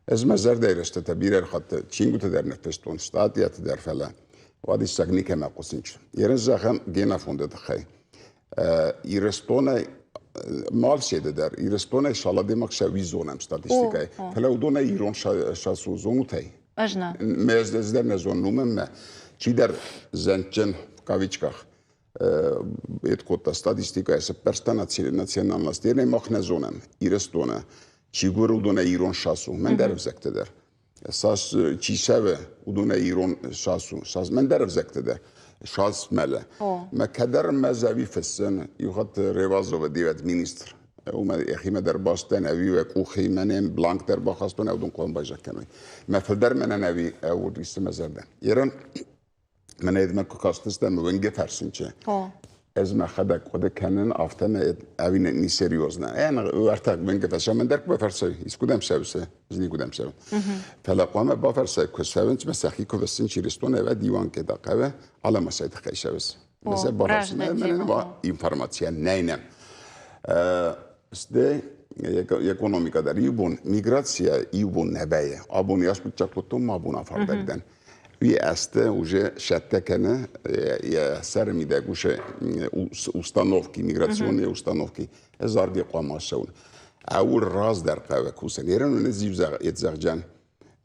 Ӕз мӕ зӕрдӕйы рӕстӕтӕ бирӕ хатты чингуыты дӕр ныффыстон, статьяты дӕр, фӕлӕ уадиссаг никӕмӕ хъусынч. Ерын зӕгъӕм генофонды тыххӕй. Ирыстонӕй Малседы дӕр Ирыстонӕй саладемаг сӕ уый зонӕм статистикӕйы. Фӕлӕ уыдонӕй ирон сасу зонутӕй. Ӕз нӕ. Мӕ ӕз дӕр нӕ зонын, уымӕн мӕ чидӕр зӕндджын в кавычках ед кодта статистикӕйы цыппӕрста национальность. Ернӕй мах нӕ зонӕм Ирыстоны чи гуыры, уыдонӕй ирон сасу, мӕн дӕр ӕвзӕгты дӕр. Цас чи цӕуы, уыдонӕй ирон сасу, цас мӕн дӕр ӕвзӕгты дӕр. Шасмӕлӕ. Мӕ кӕдӕр мӕ зӕви фыссӕн, иухатт Ревазова девет министр. Уымӕ йӕхимӕ дӕр бастӕн, ӕви уӕ къухи мӕнӕн бланк дӕр бахастон, ӕвдон хъуамӕ байзаг кӕной. Мӕ фылдӕр мӕнӕн ӕви ӕвуд мӕ зӕрдӕ. Ерын мӕнӕ едмӕ куы кастыстӕм, уынге фӕрсынчы. Ӕз мӕхӕдӕг хъуыды кӕнын, афтӕ мӕ ӕви не серьезно. Ӕнӕ ӕртаг уынге фӕрсӕм, ӕндӕр куы бафӕрсай, искуыдӕм цӕуыс, ӕз никуыдӕм цӕуын. Фӕлӕ хъуамӕ бафӕрсай, куы цӕуынц, мӕ сӕхи куы вӕссынч Ирыстон ӕвӕ диван кеда хъӕуы, алӕма сӕ тыххӕй цӕуыс. Мӕ бафӕрсын, информация нӕй нӕм. Сте экономика дӕр иу бон, миграция иу бон нӕ вӕййы. Абон яскъуыддзаг кодтон, ма абон афардӕг дӕн. Уый ӕсты уже сӕттӕ кӕны йӕ сӕры мидӕг уже установки, миграционные установки. Ӕз арге хъуамӕ ацӕуын. Аур раздӕр хъӕуы кусын. Ерын зӕгъджан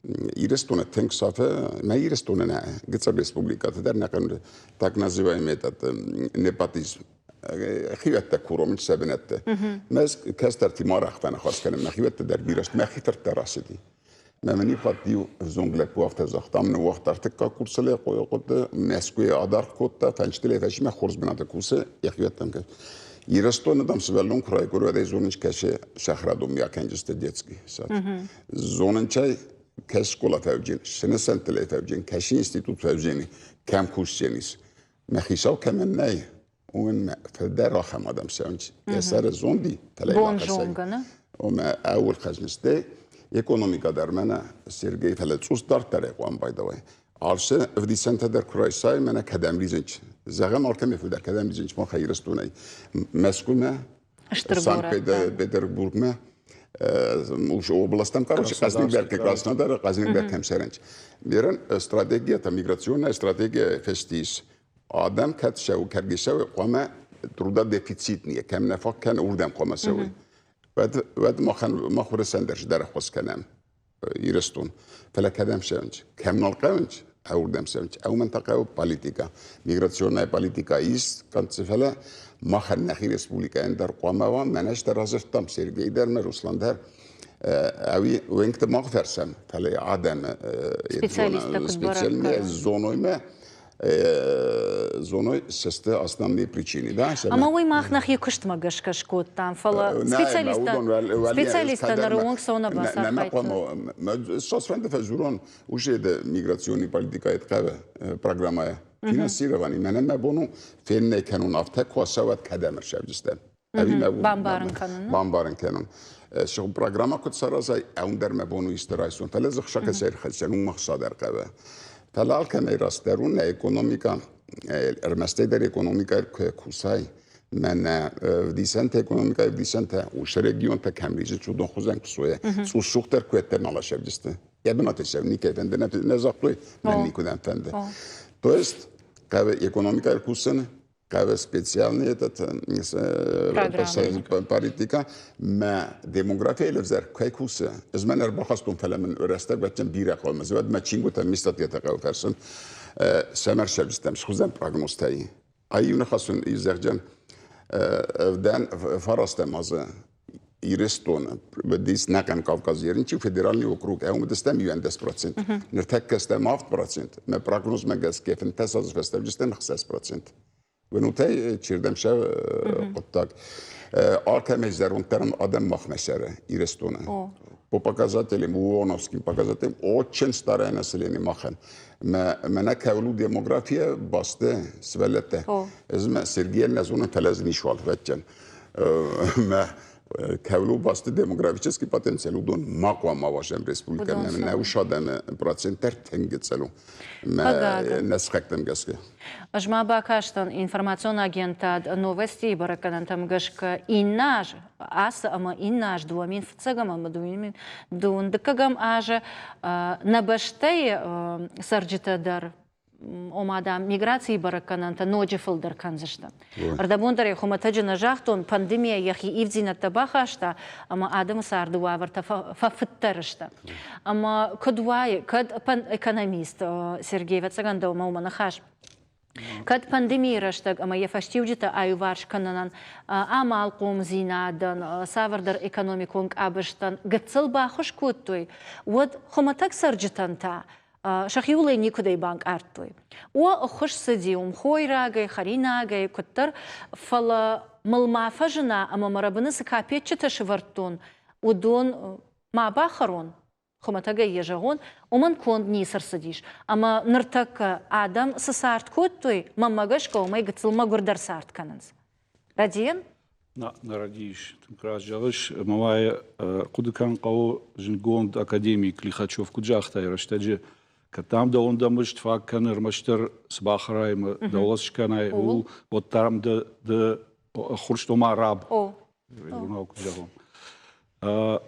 Ирыстоны тынг сафы, нӕ Ирыстоны нӕ, гыццыл республикӕты дӕр нӕ хъӕуы так называемый этот непотизм. Хиуӕттӕ куром сӕ бынӕтты. Мӕ кӕстӕрти ма рахтӕ ныхас кӕнын, мӕ хиуӕттӕ дӕр бирӕ сты, мӕхи фырттӕ рацыди. Мӕ мын иухатт иу ӕвзонг лӕппу афтӕ загъта, ам ныууагъта ӕртыккаг курсы хъуыды, Мӕскуыйы адаргъ кодта, фӕнчтылӕй фӕсимӕ хорз бынаты кусы, йӕхиуӕттӕм кӕсы. Ирыстоны, дам, сывӕллон куы райгуыры, уӕд ӕй зонынч кӕсы сахарадонмӕ акӕнджысты детский сад. Зонынчӕй кӕс скъола фӕвджин, сынысӕнттылӕй фӕвджин, кӕсы институт фӕвджини, кӕм кусдзӕнис. Мӕ хицау кӕмӕн нӕй, уымӕн мӕ фылдӕр ахӕм адӕм цӕуынц. Йӕ сӕры зонди, фӕлӕ Бонзонгӕ, Омӕ ӕуыр хӕзныстӕй экономикӕ дӕр мӕнӕ Сергей, фӕлӕ цъус дарддӕр ӕй хъуамӕ байдауай. Арсы ӕвдисӕнтӕ дӕр куы райсай, мӕнӕ кӕдӕм лидзынч. Зӕгъӕм, алкӕмӕй фылдӕр кӕдӕм лидзынч мах Ирыстонӕй. Мӕскуымӕ, Санкт-Петербургмӕ, областам, короче, Къазнигберг, Краснодар, Къазнигберг кӕм цӕрынч. Берӕн стратегията, миграционная стратегия фестис. Адӕм кӕд цӕуы, кӕрги цӕуы, хъуамӕ трудодефицитные, кӕм нӕ фаг кӕны, уырдӕм хъуамӕ цӕуой. Уӕд, уӕд махӕн, мах уырысӕн дӕр дӕр ӕххуыс кӕнӕм Ирыстон. Фӕлӕ кӕдӕм цӕуынц? Кӕм нал хъӕуынц, ӕуырдӕм цӕуынц. Ӕуымӕн та хъӕуы политикӕ. Миграционная политикӕ ис, конце фӕлӕ махӕн нӕхи республикӕйӕн дӕр хъуамӕ уа, мӕнӕ ӕз дӕр радзырдтам, Сергей дӕр мӕ Руслан дӕр, ӕви уӕнгты мах фӕрсӕм, фӕлӕ адӕмы специалисттӕ зоной зоной сты основные причины. Да? Ӕмӕ уый мах нӕхи куыстмӕ гӕсгӕ скодтам, фӕлӕ специалисттӕ специалисттӕ ныры онг цӕуынӕ бацархайдтой. Сосфӕнды фӕзурон, уже это миграционный политика это программа финансирование. Мӕнӕн мӕ бон у феннӕ кӕнон афтӕ куы ацӕуӕд кӕдӕм ӕрсӕвджыстӕм. Бамбарын кӕнын. Бамбарын кӕнын. Сыгъ программа куыд саразай, ӕундӕр мӕ бон у исты райсон. Фӕлӕ дзы хсӕкӕсӕй ӕрхӕссӕн, уым ӕхца дӕр хъӕуы. Фӕлӕ алкӕмӕй растдӕр у нӕ экономикӕ, ӕрмӕстӕй дӕр экономикӕ куы кусай, мӕнӕ вдисӕнтӕ, экономикӕйы вдисӕнтӕ, уыцы регионтӕ кӕм ризы, уыдон хуызӕн куы суой, цъусдугдӕр куы ӕддӕмӕ ласӕвджысты. Йӕ бынаты сӕ никӕй фӕнды, нӕ загътой, мӕн никуыдӕм фӕнды. То есть хъӕуы экономикӕйы кусын, хъӕуы специальный этот политика мӕ демография лӕвзӕр кӕй кусы. Ӕз мӕн ӕрбахастон, фӕлӕ мын рӕстӕг бӕттӕн бирӕ хъуамӕ. Уӕд мӕ чингуытӕ, ми статьятӕ хъӕуы фӕрсын. Сӕм ӕрсӕвджытӕм схуызӕн прогнозтӕй. Ай иу ныхас уын зӕгъджан, ӕвдӕн фарастӕм азы Ирыстоны дис нӕхъӕн Кавказ ерынчи федеральный округ ӕуымдыстӕм 11%. Ныртӕккӕ стӕм 8%. Мӕ прогнозмӕ гӕсгӕ 15 азы фӕстӕвджыстӕм 6%. Вынутӕй чердӕм сӕ хъуыддаг. Алкӕмӕй зӕронддӕр адӕм махмӕ цӕры Ирыстоны. По показателям, ООНовским показателям, очень старое население махӕн. Мӕнӕ кӕуыл у демография басты сывӕллӕттӕ. Ӕз мӕ Сергейӕн нӕ зонын, фӕлӕ ӕз ничуал вӕдтӕн. Мӕ кӕуыл у басты демографический потенциал, уыдон ма хъуамӕ уазӕм республикӕмӕ. Нӕ ус адӕмы процент дӕр тынг гыццыл у. Мӕ нӕ сыхӕгтӕм гӕсгӕ. Ӕз ма бакастӕн информацион агентад Новости-йы бӕрӕггӕнӕнтӕм гӕсгӕ иннӕ аз ацы ӕмӕ иннӕ аз 2001 ӕмӕ 2022 азы нӕ бӕстӕйы цӕрджытӕ дӕр ома, дам, миграцийы бӕрӕггӕнӕнтӕ ноджы фылдӕр кӕндзысты. Ӕрдӕбон дӕр ӕй хуымӕтӕджы нӕ загътон, пандемийӕ йӕхи ивддзинӕдтӕ бахаста ӕмӕ адӕмы царды уавӕртӕ фӕфыддӕр сты. Ӕмӕ куыд уайы, кӕд экономист Сергей, ӕвӕццӕгӕн, дӕумӕ уымӕ ныхас, Кӕд пандемийы рӕстӕг ӕмӕ йӕ фӕстиуджытӕ аиуварс кӕнынӕн амалхъомдзинадӕн, цавӕрдӕр экономикон къабӕзтӕн гыццыл баххуыс кодтой, уӕд хуымӕтӕг цӕрджытӕн та? Сӕхиуыл ӕй никуыдӕй банкъардтой. О, ӕххуыс цыди уым хойрагӕй, хӕринагӕй, куыддӕр, фӕлӕ мыл ма фӕзына ӕмӕ мӕ рӕбыны цы капеччытӕ сывӕрдтон, уыдон ма бахӕрон, хуымӕтӕгӕй йӕ зӕгъон, уымӕн конд ницы рцыдис. Ӕмӕ ныртӕккӕ адӕм цы цард кодтой, мӕнмӕ гӕсгӕ уымӕй гыццыл мӕгуырдӕр цард кӕнынц. Рӕдийын? Нӕ, нӕ рӕдийыс. Тынг раст зӕгъыс. Ӕмӕ ма йӕ хъуыды кӕнын хъӕуы зындгонд академик Лихачев куыд загъта йӕ рӕстӕджы, кӕд дӕм дӕуӕн дӕ мызд фаг кӕны ӕрмӕстдӕр цы бахӕрай ӕмӕ дӕуыл скӕнай, ууыл, уӕд дӕм ды, ды ӕххуырст ома раб. Иронау куыд зӕгъон.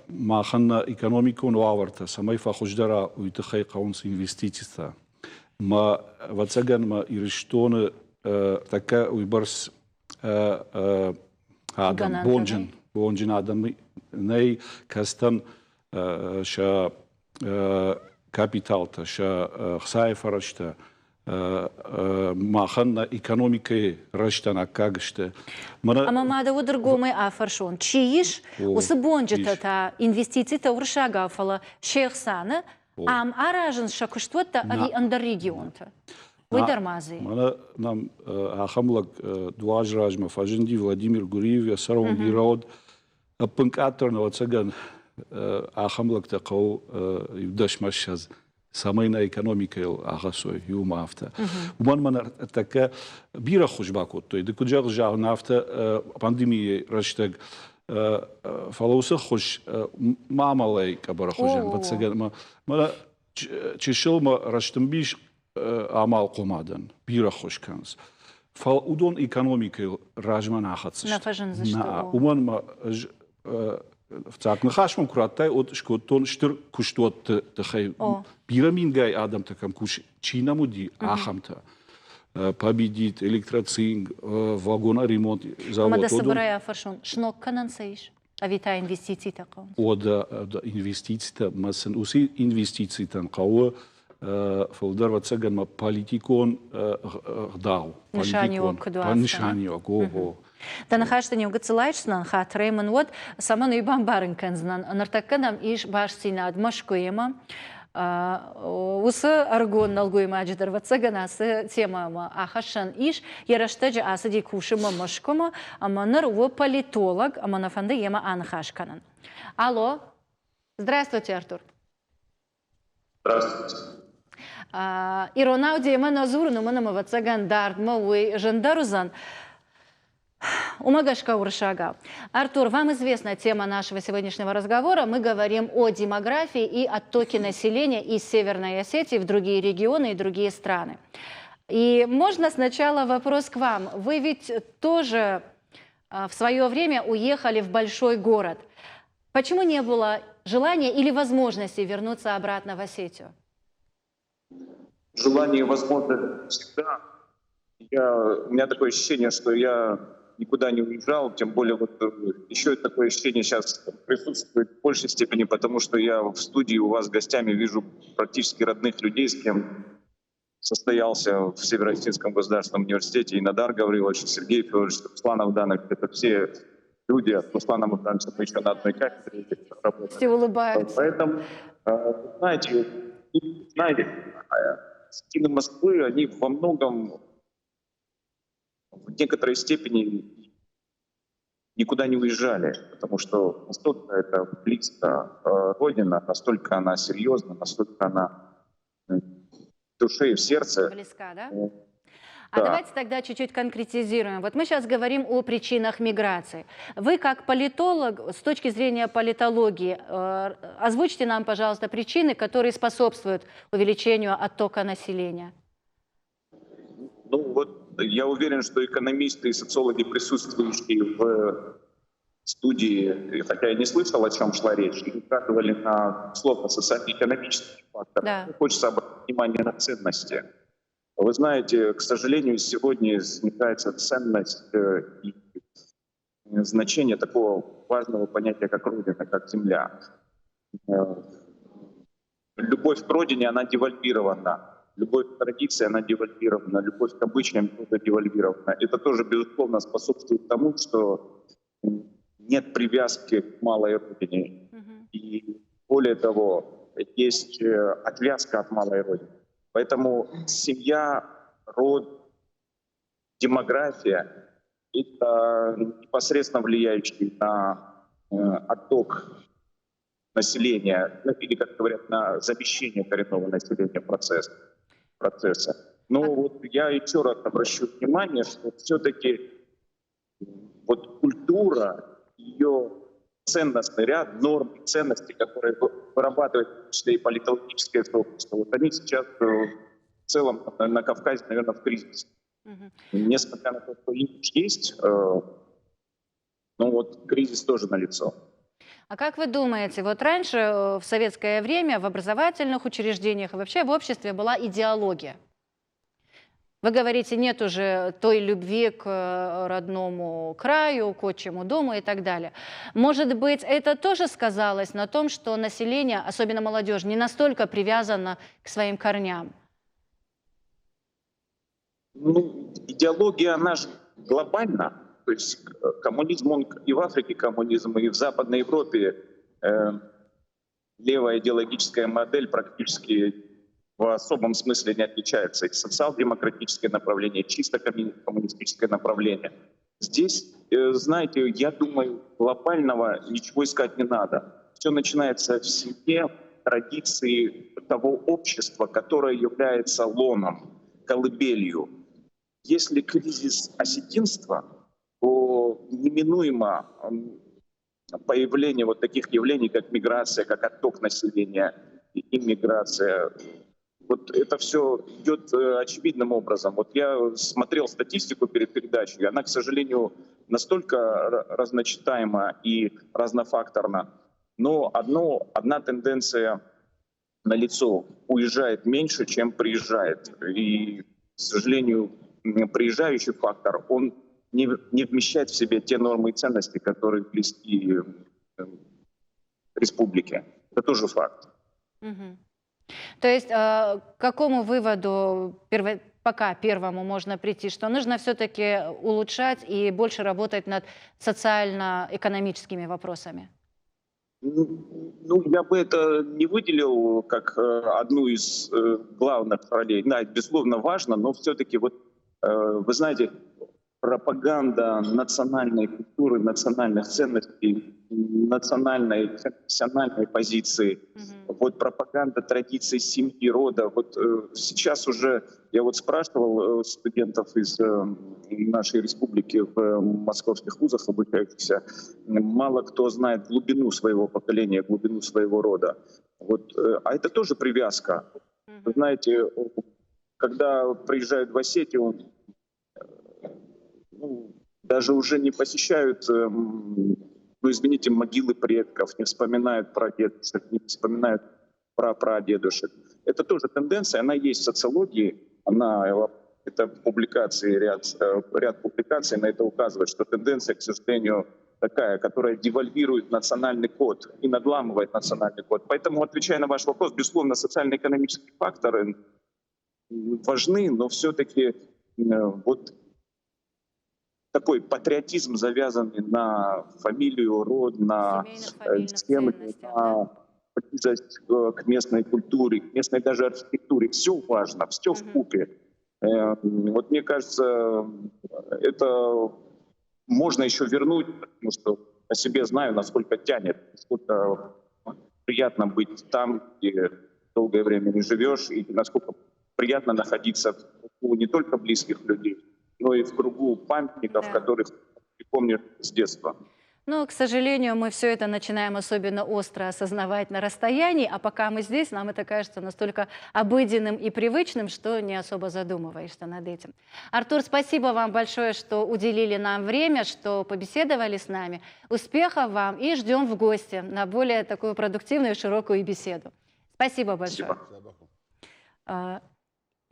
Махӕн нӕ экономикон уавӕртӕ цӕмӕй фӕхуыздӕра, уый тыххӕй хъӕуынц инвестицитӕ. Мӕ, ӕвӕццӕгӕн, мӕ Ирыстоны тӕккӕ уыйбӕрц адӕм, бонджын, бонджын адӕм нӕй, кӕцытӕн сӕ капиталтӕ, сӕ хцайы фӕрӕзтӕ махӕн нӕ экономикӕйы рӕзтӕн аккаг сты. Ӕмӕ ма дӕ уыд ӕргомӕй афӕрсон, чи ис, уыцы бонджытӕ та инвестицитӕ уырыссагау, фӕлӕ се хсӕны ам аразынц сӕ куыстуӕттӕ ӕви ӕндӕр регионты? Уый дӕр ма дзы. Мӕнӕ нӕм ахӕм лӕг дуаз размӕ фӕзынди Владимир Гуриев, йӕ сӕрон бирӕ уыд. Ӕппынкъаддӕр, ӕвӕццӕгӕн, ахӕм лӕгтӕ хъӕуы иу дӕсмӕ ссӕдз, цӕмӕй нӕ экономикӕйыл ахӕссой иумӕ афтӕ. Уымӕн мӕ ныртӕккӕ бирӕ ххуыс бакодтой. Ды куыд зӕгъыс, зӕгъын афтӕ пандемийы рӕстӕг фӕлӕ уыцы ххуыс мамӕлайы къӕбӕры хуызӕн, ӕвӕццӕгӕн, мӕ чысыл мӕ рӕстӕмбис амалхъомадӕн бирӕ ххуыс кӕнынц. Фӕлӕ уыдон экономикӕйыл размӕ нӕ ахӕцдзысты. Нӕ фӕзындзысты. Уымӕн ӕмӕ ӕз фыццаг ныхас мӕм куы радтай, уӕд скодтон стыр куыстуӕтты тыххӕй. Бирӕ мингай адӕмтӕ кӕм кус, чи нӕм уыди, ахӕмтӕ. Победит, электроцинк, вагоноремонт завод. Ӕмӕ дӕ цыбырӕй афӕрсон, сног кӕнӕн цы ис? Ӕви та инвестицитӕ хъӕуынц? Уӕдӕ инвестицитӕ мӕ сын уыцы инвестицитӕн хъӕуы фылдӕр ӕвӕццӕгӕн ма политикон ӕгъдау. Нысаниуӕг куыд уа? Нысаниуӕг, ого. Дӕ ныхӕстӕ иу гыццыл айсдзынӕн, хатырӕй мын уӕд, цӕмӕн уый бамбарын кӕндзынӕн. Ныртӕккӕ нӕм ис бастдзинад Мӕскуыимӕ. Уыцы ӕрыгон нӕлгоймаджы дӕр, ӕвӕццӕгӕн, ацы темӕмӕ ахӕссӕн ис. Йӕ рӕстӕджы ацыди кусынмӕ Мӕскуымӕ ӕмӕ ныр у политолог ӕмӕ нӕ фӕнды йемӕ аныхас кӕнын. Алло, здравствуйте, Артур. Здравствуйте. Иронау демӕ нӕ дзурын, уымӕн ӕмӕ, ӕвӕццӕгӕн, дардмӕ уый зындӕр уыдзӕн. Уымӕ гӕсгӕ уырыссагау. Артур, вам известна тема нашего сегодняшнего разговора. Мы говорим о демографии и оттоке населения из Северной Осетии в другие регионы и другие страны. И можно сначала вопрос к вам. Вы ведь тоже в свое время уехали в большой город. Почему не было желания или возможности вернуться обратно в Осетию? Желание и возможность всегда. Я, у меня такое ощущение, что я никуда не уезжал, тем более вот еще такое ощущение сейчас присутствует в большей степени, потому что я в студии у вас гостями вижу практически родных людей, с кем состоялся в Северо-Осетинском государственном университете, и Надар Гаврилович, и Сергей Федорович, Руслан Авданович, это все люди, с Русланом Авдановичем мы еще на одной кафедре работали. Все улыбаются. Поэтому, знаете, знаете, стены Москвы, они во многом, в некоторой степени никуда не уезжали, потому что настолько это близко Родина, настолько она серьезна, настолько она в душе и в сердце. Близка, да? А да. давайте тогда чуть-чуть конкретизируем. Вот мы сейчас говорим о причинах миграции. Вы как политолог, с точки зрения политологии, озвучьте нам, пожалуйста, причины, которые способствуют увеличению оттока населения. Ну вот я уверен, что экономисты и социологи, присутствующие в студии, хотя я не слышал, о чем шла речь, указывали на, условно, социально-экономический фактор. Да. Хочется обратить внимание на ценности. Вы знаете, к сожалению, сегодня снижается ценность и значение такого важного понятия, как Родина, как земля. Любовь к Родине, она девальвирована. Любовь к традиции, она девальвирована. Любовь к обычаям тоже девальвирована. Это тоже, безусловно, способствует тому, что нет привязки к малой родине. И более того, есть отвязка от малой родины. Поэтому семья, род, демография – это непосредственно влияющий на отток населения, ну, или, как говорят, на замещение коренного населения процесса. Но вот я еще раз обращу внимание, что все-таки вот культура, ее ценностный ряд, норм и ценности, которые вырабатывает в том числе и политологическое сообщество, вот они сейчас в целом на Кавказе, наверное, в кризисе. Несмотря на то, что имидж есть, но вот кризис тоже налицо. А как вы думаете, вот раньше, в советское время, в образовательных учреждениях и вообще в обществе была идеология? Вы говорите, нет уже той любви к родному краю, к отчему дому и так далее. Может быть, это тоже сказалось на том, что население, особенно молодежь, не настолько привязано к своим корням? Ну, идеология, она же глобальна. То есть коммунизм, он и в Африке коммунизм, и в Западной Европе левая идеологическая модель практически в особом смысле не отличается. И социал-демократическое направление, чисто коммунистическое направление. Здесь, знаете, я думаю, глобального ничего искать не надо. Все начинается в семье, традиции того общества, которое является лоном, колыбелью. Если кризис осетинства, то неминуемо появление вот таких явлений, как миграция, как отток населения, иммиграция. Вот это все идет очевидным образом. Вот я смотрел статистику перед передачей, и она, к сожалению, настолько разночитаема и разнофакторна. Но одна тенденция налицо: уезжает меньше, чем приезжает. И, к сожалению, приезжающий фактор, он не вмещает в себе те нормы и ценности, которые близки республике. Это тоже факт. Угу. То есть к какому выводу пока первому можно прийти, что нужно все-таки улучшать и больше работать над социально-экономическими вопросами? Ну, я бы это не выделил как одну из главных ролей. Да, это, безусловно, важно, но все-таки, вот, вы знаете, пропаганда национальной культуры, национальных ценностей, национальной, конфессиональной позиции, вот пропаганда традиций семьи, рода. Вот сейчас уже, я вот спрашивал студентов из нашей республики в московских вузах обучающихся, мало кто знает глубину своего поколения, глубину своего рода. Вот, а это тоже привязка. Вы знаете, когда приезжают в Осетию, ну, даже уже не посещают, ну, извините, могилы предков, не вспоминают про дедушек, не вспоминают про прадедушек. Это тоже тенденция, она есть в социологии, это публикации, ряд публикаций на это указывает, что тенденция, к сожалению, такая, которая девальвирует национальный код и надламывает национальный код. Поэтому, отвечая на ваш вопрос, безусловно, социально-экономические факторы важны, но все-таки вот такой патриотизм, завязанный на фамилию, род, на семью, на близость к местной культуре, к местной даже архитектуре. Все важно, все вкупе. Вот мне кажется, это можно еще вернуть, потому что по себе знаю, насколько тянет, насколько приятно быть там, где долгое время не живешь, и насколько приятно находиться в кругу не только близких людей, но и в кругу памятников, да, которых ты помнишь с детства. Но, к сожалению, мы все это начинаем особенно остро осознавать на расстоянии, а пока мы здесь, нам это кажется настолько обыденным и привычным, что не особо задумываешься над этим. Артур, спасибо вам большое, что уделили нам время, что побеседовали с нами. Успехов вам и ждем в гости на более такую продуктивную и широкую беседу. Спасибо большое. Спасибо.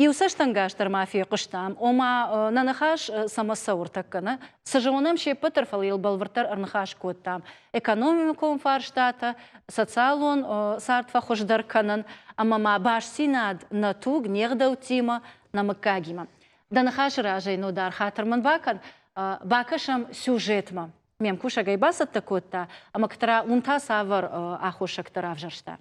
Иу цӕстӕнгас дӕр ма фехъуыстам, ома нӕ ныхас цӕмӕ цӕуы ӕртӕккӕ, цы зонӕм се ппӕт дӕр, фӕлӕ йыл бӕлвырддӕр ӕрныхас кодтам. Экономикон фарстатӕ, социалон цард фӕхуыздӕр кӕнын ӕмӕ ма бастдзинад нӕ туг, не гъдӕуттимӕ, нӕ мыггагимӕ. Дӕ ныхасы разӕй Нодар хатыр мын бакӕн, бакӕсӕм сюжетмӕ. Ме мкусӕг ӕй бацӕттӕ кодта, ӕмӕ кӕддӕра уым та цавӕр аххосӕгтӕ равзӕрста?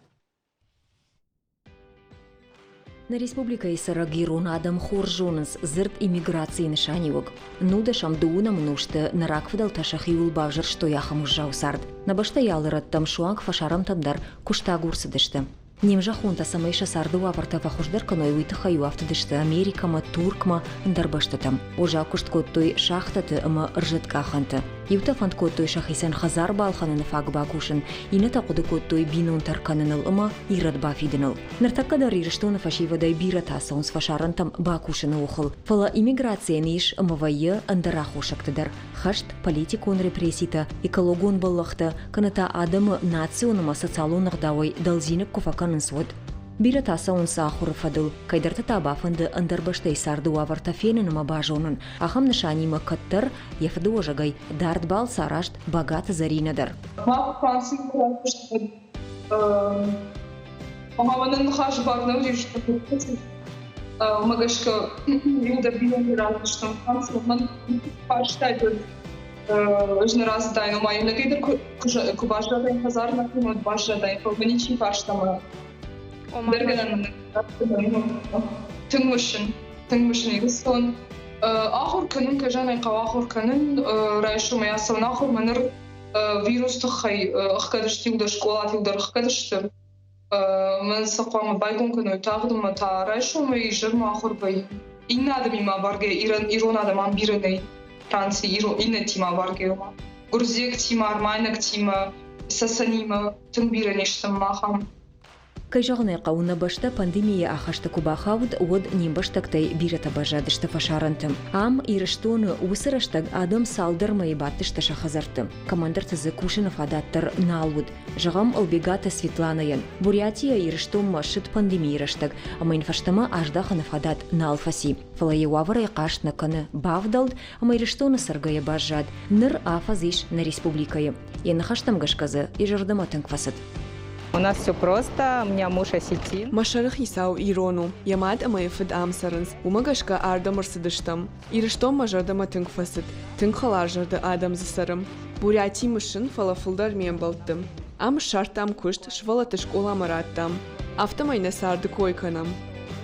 Нӕ республикӕйы цӕрӕг ирон адӕм хорз зонынц дзырд иммиграцийы нысаниуӕг. Нудӕсӕм дыууынӕм ӕнусты нӕ рагфыдӕлтӕ сӕхиуыл бавзӕрстой ахӕм уӕззау цард. Нӕ бӕстӕйы алы рӕттӕм суанг фӕсарӕнтӕм дӕр куыстагур цыдысты. Не мзӕххонтӕ цӕмӕй сӕ царды уавӕртӕ фӕхуыздӕр кӕной, уый тыххӕй-иу афтыдысты Америкӕмӕ, Туркмӕ, ӕндӕр бӕстӕтӕм. Уӕззау куыст кодтой шахтӕты ӕмӕ ӕрзӕткъахӕнты. Иутӕ фӕнд кодтой сӕхицӕн хӕдзар балхӕныны фаг бакусын, иннӕтӕ хъуыды кодтой бинонтӕ ӕркӕныныл ӕмӕ ирӕд бафидыныл. Ныртӕккӕ дӕр Ирыстоны фӕсивӕдӕй бирӕтӕ цӕуынц фӕсарӕнтӕм бакусыны охыл. Фӕлӕ иммиграцийӕн ис ӕмӕ вӕййы ӕндӕр аххосӕгтӕ дӕр – хӕст, политикон репресситӕ, экологон бӕллӕхтӕ, кӕнӕ та адӕмы национ ӕмӕ социалон ӕгъдауӕй дӕлдзиныг куы фӕкӕнынц, уӕд. Бирӕтӕ цӕуынц ахуыры фӕдыл, кӕйдӕрты та бафӕнды ӕндӕр бӕстӕйы царды уавӕртӕ фенын ӕмӕ базонын. Ахӕм нысанимӕ кӕддӕр йӕ фыдыуӕзӕгӕй дард балц арӕзт Багаты Зӕринӕ дӕр. Мах Францийы куы райхъуыстон, ома мӕнӕн ныхас бар нӕ уыдис, уымӕ гӕсгӕ иуылдӕр бинонты рацыдыстӕм Францмӕ. Мӕн фарстай дӕр ӕз нӕ рацыдаин, ома иунӕгӕй дӕр куы баззадаин хӕдзары нӕхимӕ, уӕд баззадаин, фӕлӕ мӕ ничи фарста мӕ ӕндӕр гӕнӕн мын тынг мысын, тынг мысын Ирыстон. Ахуыр кӕнын, кӕй зӕгъын ӕй хъӕуы, ахуыр кӕнын. Райсомӕй ацӕуын ахуырмӕ ныр вирус тыххӕй ӕхгӕд сты иуылдӕр скъолаты иуылдӕр ӕхгӕд сты. Мӕн сӕ хъуамӕ байгом кӕной тагъд ӕмӕ та райсомӕй изӕрмӕ ахуыр вӕййы. Иннӕ адӕмимӕ абаргӕ ирон адӕм ам бирӕ нӕй. Францийы иннӕтимӕ абаргӕ ома. Гуырдзиӕгтимӕ, армайнӕгтимӕ, цӕцӕнимӕ тынг бирӕ не стӕм мах ам. Кӕй зӕгъын ӕй хъӕуы, нӕ бӕстӕ пандемийы ахӕсты куы бахауд, уӕд не мбӕстӕгтӕй бирӕтӕ баззадысты фӕсарӕнты. Ам, Ирыстоны, уыцы рӕстӕг адӕм цалдӕр мӕйы бадтысты сӕ хӕдзӕртты. Кӕмӕндӕрты дзы кусыны фадат дӕр нал уыд. Зӕгъӕм, Ӕлбегаты Светланӕйӕн. Бурятийӕ Ирыстонмӕ ссыд пандемийы рӕстӕг ӕмӕ йын фӕстӕмӕ аздӕхыны фадат нал фӕци. Фӕлӕ йӕ уавӕрӕй хъаст нӕ кӕны, бавдӕлд ӕмӕ Ирыстоны цӕргӕйӕ баззад. Ныр афӕдз ис нӕ республикӕйы. Йӕ ныхӕстӕм гӕсгӕ дзы йӕ зӕрдӕмӕ тынг фӕцыд. У нас все просто, у меня муж осетин. Мӕ сӕрыхицау ирон у, йӕ мад ӕмӕ йӕ фыд ам цӕрынц, уымӕ гӕсгӕ ардӕм ӕрцыдыстӕм. Ирыстон мӕ зӕрдӕмӕ тынг фӕцыд, тынг хӕларзӕрдӕ адӕм дзы цӕры. Буряти мысын, фӕлӕ фылдӕр ме мбӕлтты. Ам ссардтам куыст, сывӕллӕтты скъоламӕ радтам. Афтӕмӕй нӕ царды кой кӕнӕм.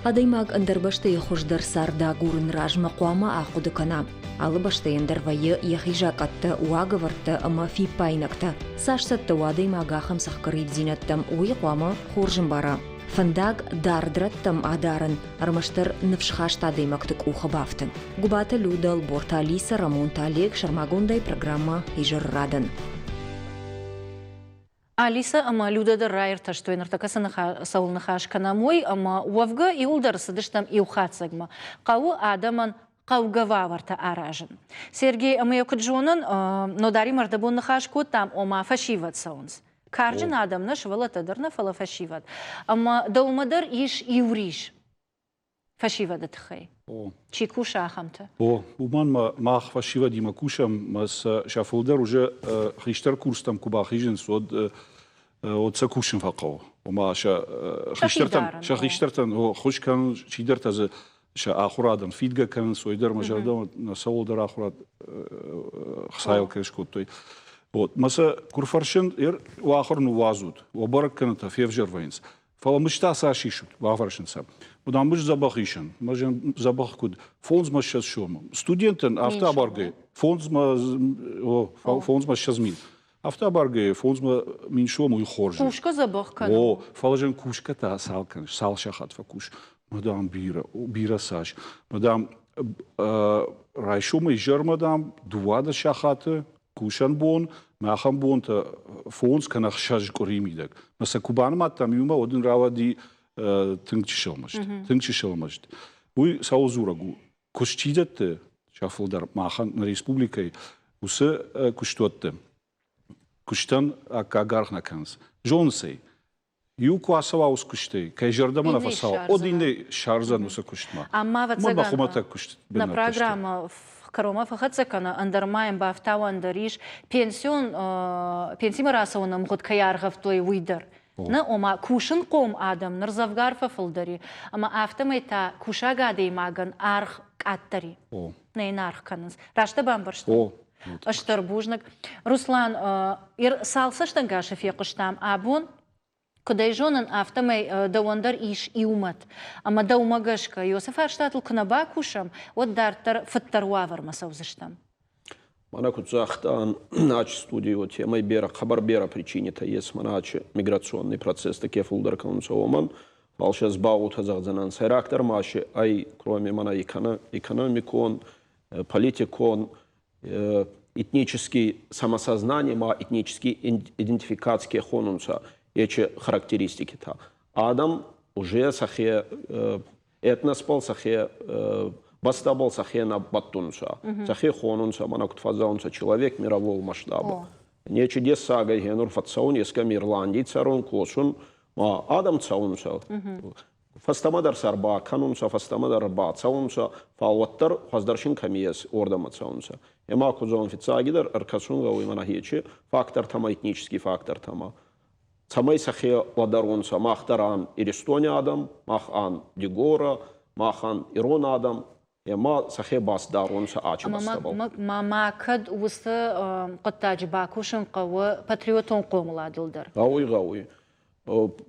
Адӕймаг ӕндӕр бӕстӕйы хуыздӕр цард агурын размӕ хъуамӕ ахъуыды кӕна. Алы бӕстӕйӕн дӕр вӕййы йӕхи закъӕттӕ, уагӕвӕрдтӕ ӕмӕ фиппаинӕгтӕ. Цас цӕттӕ у адӕймаг ахӕм цӕхгӕр ивддзинӕдтӕм, уый хъуамӕ хорз ӕмбара. Фӕндаг дард рӕттӕм адарын ӕрмӕстдӕр ныфсхаст адӕймӕгты къухы бафты. Гуыбаты Людӕ, Ӕлборты Алисӕ, Рӕмонты Олег, сӕрмагондӕй программӕ Изӕры радӕн. Алисӕ ӕмӕ Людӕ дӕр раиртӕстой, ныртӕккӕ цы цӕуыл ныхас кӕнӕм, уый, ӕмӕ уӕвгӕ иуылдӕр цыдыстӕм иу хатдзӕгмӕ. Хъӕуы адӕмӕн хъӕугӕ уавӕртӕ аразын. Сергей ӕмӕ йӕ куыд зонын, Нодаримӕ ӕрдӕбон ныхас кодтам, ома фӕсивӕд цӕуынц. Карджын адӕм нӕ, сывӕллӕттӕ дӕр нӕ, фӕлӕ фӕсивӕд. Ӕмӕ дӕумӕ дӕр ис иу рис фӕсивӕды тыххӕй. О. Чи кусы ахӕмтӕ? О, уымӕн ма мах фӕсивӕдимӕ кусӕм, мӕ сӕ фылдӕр уже хистӕр курстӕм куы бахизынц, уӕд уӕд сӕ кусын фӕхъӕуы. Ома сӕ хистӕртӕн, сӕ хистӕртӕн ххуыс кӕнын, чидӕртӕ дзы сӕ ахуырадӕн фидгӕ кӕнынц, уый дӕр мӕ зӕрдӕмӕ нӕ цӕуылдӕр ахуырад хцайыл кӕй скодтой. Вот, мӕ сӕ куы рфӕрсын, уӕ ахуыр ныууадзут, уӕ бӕрӕг кӕнын та февзӕр вӕййынц. Фӕлӕ мызтӕ цас исут, бафӕрсын сӕ. Уыдан мызд дзӕбӕх исын, мӕ дзӕбӕх куыд, 25 сомы. Студентӕн афтӕ абаргӕ, 25 мин. Афтӕ абаргӕ, 5000 сом уый хорз. Кусгӕ дзӕбӕх кӕны. О, фӕлӕ зын кусгӕ та цал кӕныс, цал сахат фӕкус? Мадам, бирӕ, бирӕ цас. Мадам, райсомӕй изӕрмӕ, дам, 12 сахаты кусӕн бон, мӕ ахӕм бонтӕ фондз кӕнӕ хсӕз къуыри мидӕг. Мӕ сӕ куы банымадтам иумӕ, уӕд ын рауади тынг чысыл мызд. Тынг чысыл мызд. Уый цӕуыл дзурӕг у? Куыст чи дӕтты, сӕ фылдӕр махӕн нӕ республикӕйы уыцы куыстуӕтты куыстӕн аккаг аргъ нӕ кӕнынц. Зонынц ӕй, иу куы ацӕуа уыцы куыстӕй, кӕй зӕрдӕмӕ нӕ фӕцӕуа, уӕд иннӕ ссардзӕн уыцы куыстмӕ. Ӕмӕ ӕвӕццӕгӕн, хуымӕтӕг куыст нӕ программӕ кӕронмӕ фӕхӕццӕ кӕны, ӕндӕр ма йын бафтауӕн дӕр ис, пенсион пенсимӕ рацӕуыны ӕмгъуыд кӕй аргъӕвтой, уый дӕр. Нӕ, ома кусынхъом адӕм ныр дзӕвгар фӕфылдӕр и, ӕмӕ афтӕмӕй та кусӕг адӕймагӕн аргъ къаддӕр и. Нӕ йын аргъ кӕнынц. Раст дӕ бамбӕрстон? О. Стыр бузныг. Руслан, цал цӕстӕнгасы фехъуыстам абон? Куыд ӕй зонын, афтӕмӕй дӕуӕн дӕр ис иу мӕт. Ӕмӕ дӕумӕ гӕсгӕ, уыцы фарстатыл куы нӕ бакусӕм, уӕд дарддӕр фыддӕр уавӕрмӕ цӕудзыстӕм. Мӕнӕ куд загътан, ачи студийы темӕй берӕ, хъӕбӕр берӕ причинитӕ ес мӕнӕ ачи миграционный процесстӕ ке фулдӕр кӕнунцӕ, уомӕн. Фал се ӕз ба уотӕ зӕгъдзӕнӕн, сӕйрагдӕр ма си ӕй, кроме мӕнӕ экономикон, политикон, этнический самосознание ма этнический идентификаци ке хонунцӕ, ечи характеристикитӕ. Адӕм уже сӕхе этносбӕл сӕхе бӕстӕбӕл сӕхе нӕ бӕттунцӕ, сӕхе хонунцӕ, мӕнӕ куд фӕззӕгъунцӕ, человек мирового масштаба. Нечи дессагӕй гьенур фӕццӕун, ескӕми Ирландий цӕрун, косун, ма адӕм цӕунцӕ. Фӕстӕмӕ дӕр сӕ ӕрбакӕнунцӕ, фӕстӕмӕ дӕр ӕрбацӕунцӕ, фал уӕддӕр хуӕздӕр син кӕми ес, уордӕмӕ цӕунцӕ. Ӕма ку зӕгъун, фиццагидӕр ӕркӕсун гъӕуй мӕнӕ ечи фактортӕмӕ, этнический фактортӕмӕ. Цӕмӕй сӕхе лӕдӕронцӕ, мах дӕр ан Иристони адӕм, мах ан Дигора, мах ан ирон адӕм, ӕма сӕхе басдаронцӕ ачи бӕстӕбӕл. Ма ма кӕд уыцы хъуыддаджы бакусын хъӕуы патриотон хъомыладыл дӕр? Гъӕуй, гъӕуй.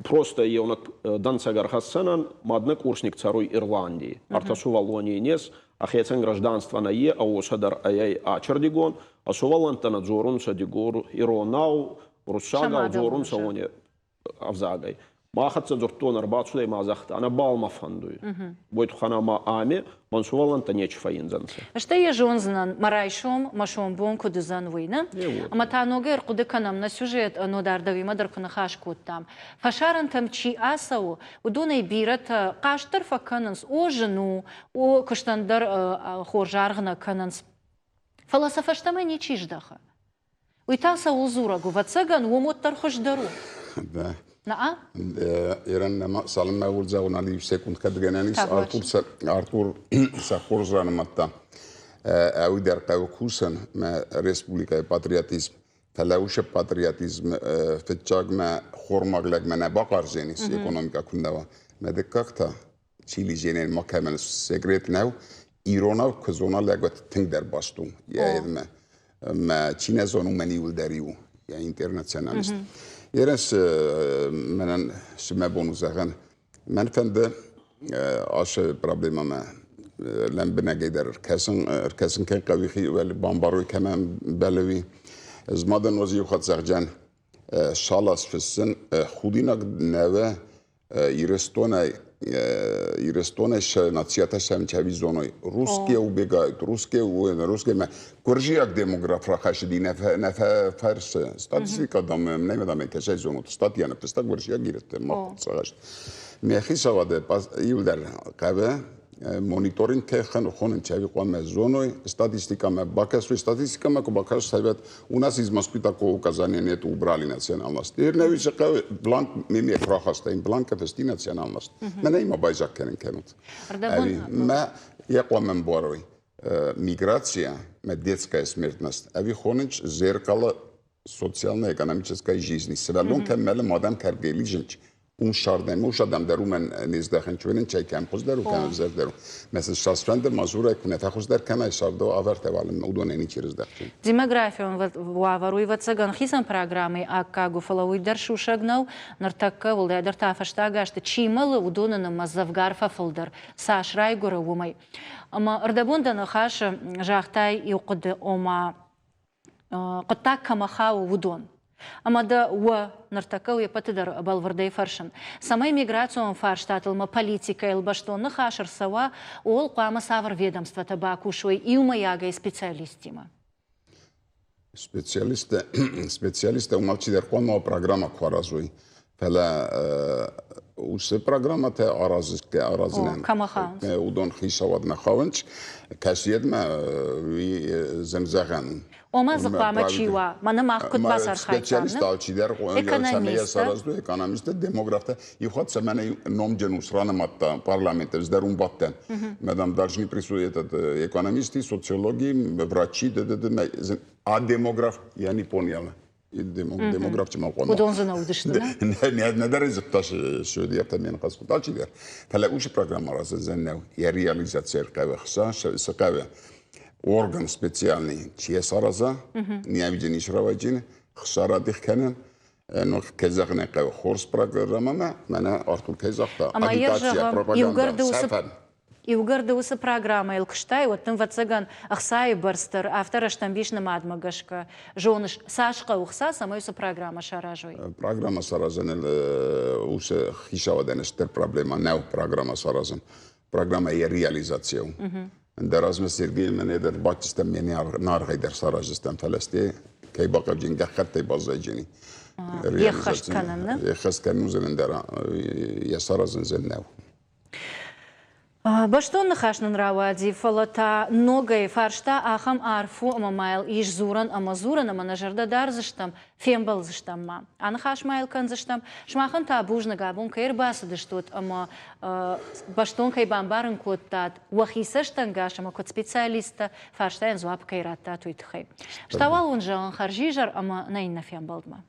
Просто еунӕг дӕнцӕг ӕрхӕссӕнӕн, маднӕ курсник цӕруй Ирландий. Ӕртӕ сувӕллони ин ес, ӕхецӕн гражданство нӕййе, ӕ уосӕ дӕр ӕй ачӕрдигон, ӕ сувӕллӕнттӕ нӕ дзорунцӕ дигор, иронау, уруссагау дзорунцӕ уони ӕвзагӕй. Ма хӕццӕ дзурдтон ӕрбацудӕй ма загъта, нӕбал мӕ фӕндуй. Уой туххӕн ӕма ами мӕн сувӕллӕнттӕ нечи фӕййиндзӕнцӕ. Стӕй йӕ зондзынӕн, мӕ райсом, мӕ сомбон куыд уыдзӕн, уый, нӕ? Ӕмӕ та ногӕй ӕрхъуыды кӕнӕм нӕ сюжет, Нодар дӕуимӕ дӕр куы ныхас кодтам. Фӕсарӕнтӕм чи ацӕуы, уыдонӕй бирӕтӕ хъаст дӕр фӕкӕнынц, о, зын у, о, куыстӕн дӕр хорз аргъ нӕ кӕнынц. Фӕлӕ сӕ фӕстӕмӕ ничи здӕхы. Уый та цӕуыл дзурӕг у? Ӕвӕццӕгӕн, уым уӕддӕр хуыздӕр у. Да. Наа? Иран нӕма цалынмӕ уырдзӕуын али секунд кӕд гӕнӕн ис, Артур Артур сӕ хорз ранымадта. Ӕви дӕр хъӕуы кусын мӕ республикӕйы патриотизм. Фӕлӕ уыцы патриотизм фыццагмӕ хормаг лӕгмӕ нӕ бахъардзӕнис, экономикӕ куыннӕ уа. Мӕ дыккаг та Чилизенӕн макӕмӕн секрет нӕу, иронау куы зона лӕгуат тынгдӕр баст у йӕ едмӕ. Мӕ чи нӕ зоны, уымӕн иуылдӕр иу, йӕ интернационалист. Ерес мӕнӕн цы мӕ бон у зӕгъӕн, мӕн фӕнды ацы проблемӕмӕ лӕмбынӕгӕй дӕр ӕркӕсын, ӕркӕсын кӕй хъӕуы хи бамбарой кӕмӕн бӕлӕуи. Ӕз ма дӕн уӕз иу хатт зӕгъдзӕн, шалас фыссын худинаг нӕуӕ Ирыстонӕй Ирыстонӕй сӕ нациятӕ сӕм чавизоной. Русские убегают, русские русские гуырдзиаг демограф рахӕссыди нӕ фӕрсы. Статистика дам нӕ дам кӕсӕй зонут. Статья ныффыста гуырдзиаг ирӕтты мах сагъӕст. Мӕ хицауады иуылдӕр хъӕуы мониторинг кӕй хонын чави хъуамӕ зоной, статистикамӕ бакӕсой, статистикамӕ куы бакӕсай, У нас из Москвы такого указания нет, убрали национальность. Ирнӕуи хъӕуы бланк мемӕ куы рахастаин, бланк фысти национальность. Мӕнӕй ма байзаг кӕнын кӕнут. Ӕви мӕ йӕ хъуамӕ ӕмбарой. Миграция, мӕ детская смертность, ӕви хонынч зеркало социально-экономической жизни. Сывӕллон кӕм мӕлы, мадам кӕргели зынч. Ун шардем, уш адам дӕр уымӕн не здӕхын чуенын чай кӕм хуыздӕр у, кӕм ӕвзӕрдӕр у. Мӕ сын сасфӕнды мазурӕй куы нӕ фӕхуыздӕр кӕнай, сӕрдо авӕртӕ уалынмӕ уыдонӕй ничи рыздӕхти. Демографион уавӕр уый, ӕвӕццӕгӕн, хицӕн программӕйы аккаг у, фӕлӕ уый дӕр сусӕг нӕу. Ныртӕккӕ, уӕлдайдӕр та фӕстаг азты чи мӕлы, уыдоны нымӕц дзӕвгар фӕфылдӕр, цас райгуыры, уымӕй. Ӕмӕ ӕрдӕбон дӕ ныхасы загътай иу хъуыды, ома хъуыддаг кӕмӕ хауы, уыдон. Ӕмӕ дӕ уӕ ныртӕккӕ уе ппӕты дӕр бӕлвырдӕй фӕрсын, цӕмӕй миграцион фарстатыл ма политикӕйыл бӕстон ныхас ӕрцӕуа, ууыл хъуамӕ цавӕр ведомствотӕ бакусой иумӕйагӕй специалисттимӕ? Специалисттӕ, специалисттӕ уым алчидӕр хъуамӕ программӕ куы аразой. Фӕлӕ уыцы программӕтӕ аразынӕн уыдон хицауадмӕ хауынц, кӕсйедмӕ уый зын зӕгъӕн у. Ома дзы хъуамӕ чи уа? Мӕнӕ мах куыд бацархайдтам? Специалист алчидӕр цӕмӕй сарӕзтой, экономисттӕ, демографтӕ. Иу хатт цӕмӕн номджын ус ранымадта парламенты, ӕз дӕр уым бадтӕн. Мадам должны присутствовать этот экономисты, социологи, врачи, а демограф я не поняла. Демограф ма хъуамӕ. Уыдон дзы нӕ уыдысты, нӕ? Нӕдӕр зыдта шведиӕгтӕ ме ныхас кодта алчидӕр. Фӕлӕ уыцы программӕ аразын нӕу. Йӕ реализаци ӕрхъӕуы хца, цы хъӕуы орган специальный, чи йӕ сараза, не авиден ис рауайджын, хца радих кӕнын. Ну, кӕй зӕгъын ӕй хъӕуы, хорз программӕмӕ, мӕнӕ Артур кӕй загъта, агитация, пропаганда, сӕфӕн. Иугӕр ды уыцы программӕйыл куыстай, уӕд дын, ӕвӕццӕгӕн, ӕхцайы бӕрц дӕр афтӕ рӕстӕмбис нымадмӕ гӕсгӕ зоныс, цас хъӕуы хца, цӕмӕй уыцы программӕ саразой? Программӕ саразыныл уыцы хицауадӕн стыр проблемӕ нӕу программӕ саразын. Программӕ йӕ реализаци у. Ӕндӕр азмӕ Сергей мӕнӕ дӕр бадтыстӕм, ме наргъӕй дӕр сараздзыстӕм, фӕлӕ сте кӕй бахъавджын гӕххӕттӕй баззайджыни. Еххӕст кӕнын, нӕ? Еххӕст кӕнын уыдзӕн ӕндӕр йӕ саразын зын нӕу. Бӕстон ныхас нын рауади, фӕлӕ та ногӕй фарста ахӕм арф у, ӕмӕ ма йыл ис дзурӕн ӕмӕ дзурӕн, ӕмӕ нӕ зӕрдӕ дардзыстӕм, фембӕлдзыстӕм ма. Аныхас ма йыл кӕндзыстӕм. Сымахӕн та бузныг, абон кӕй ӕрбацыдыстут ӕмӕ бӕстон кӕй бамбарын кодтат уӕхи цӕстӕнгас ӕмӕ куыд специалисттӕ фарстайӕн дзуапп кӕй радтат, уый тыххӕй. Стауал уын зӕгъын хӕрзизӕр ӕмӕ нӕ иннӕ фембӕлдмӕ.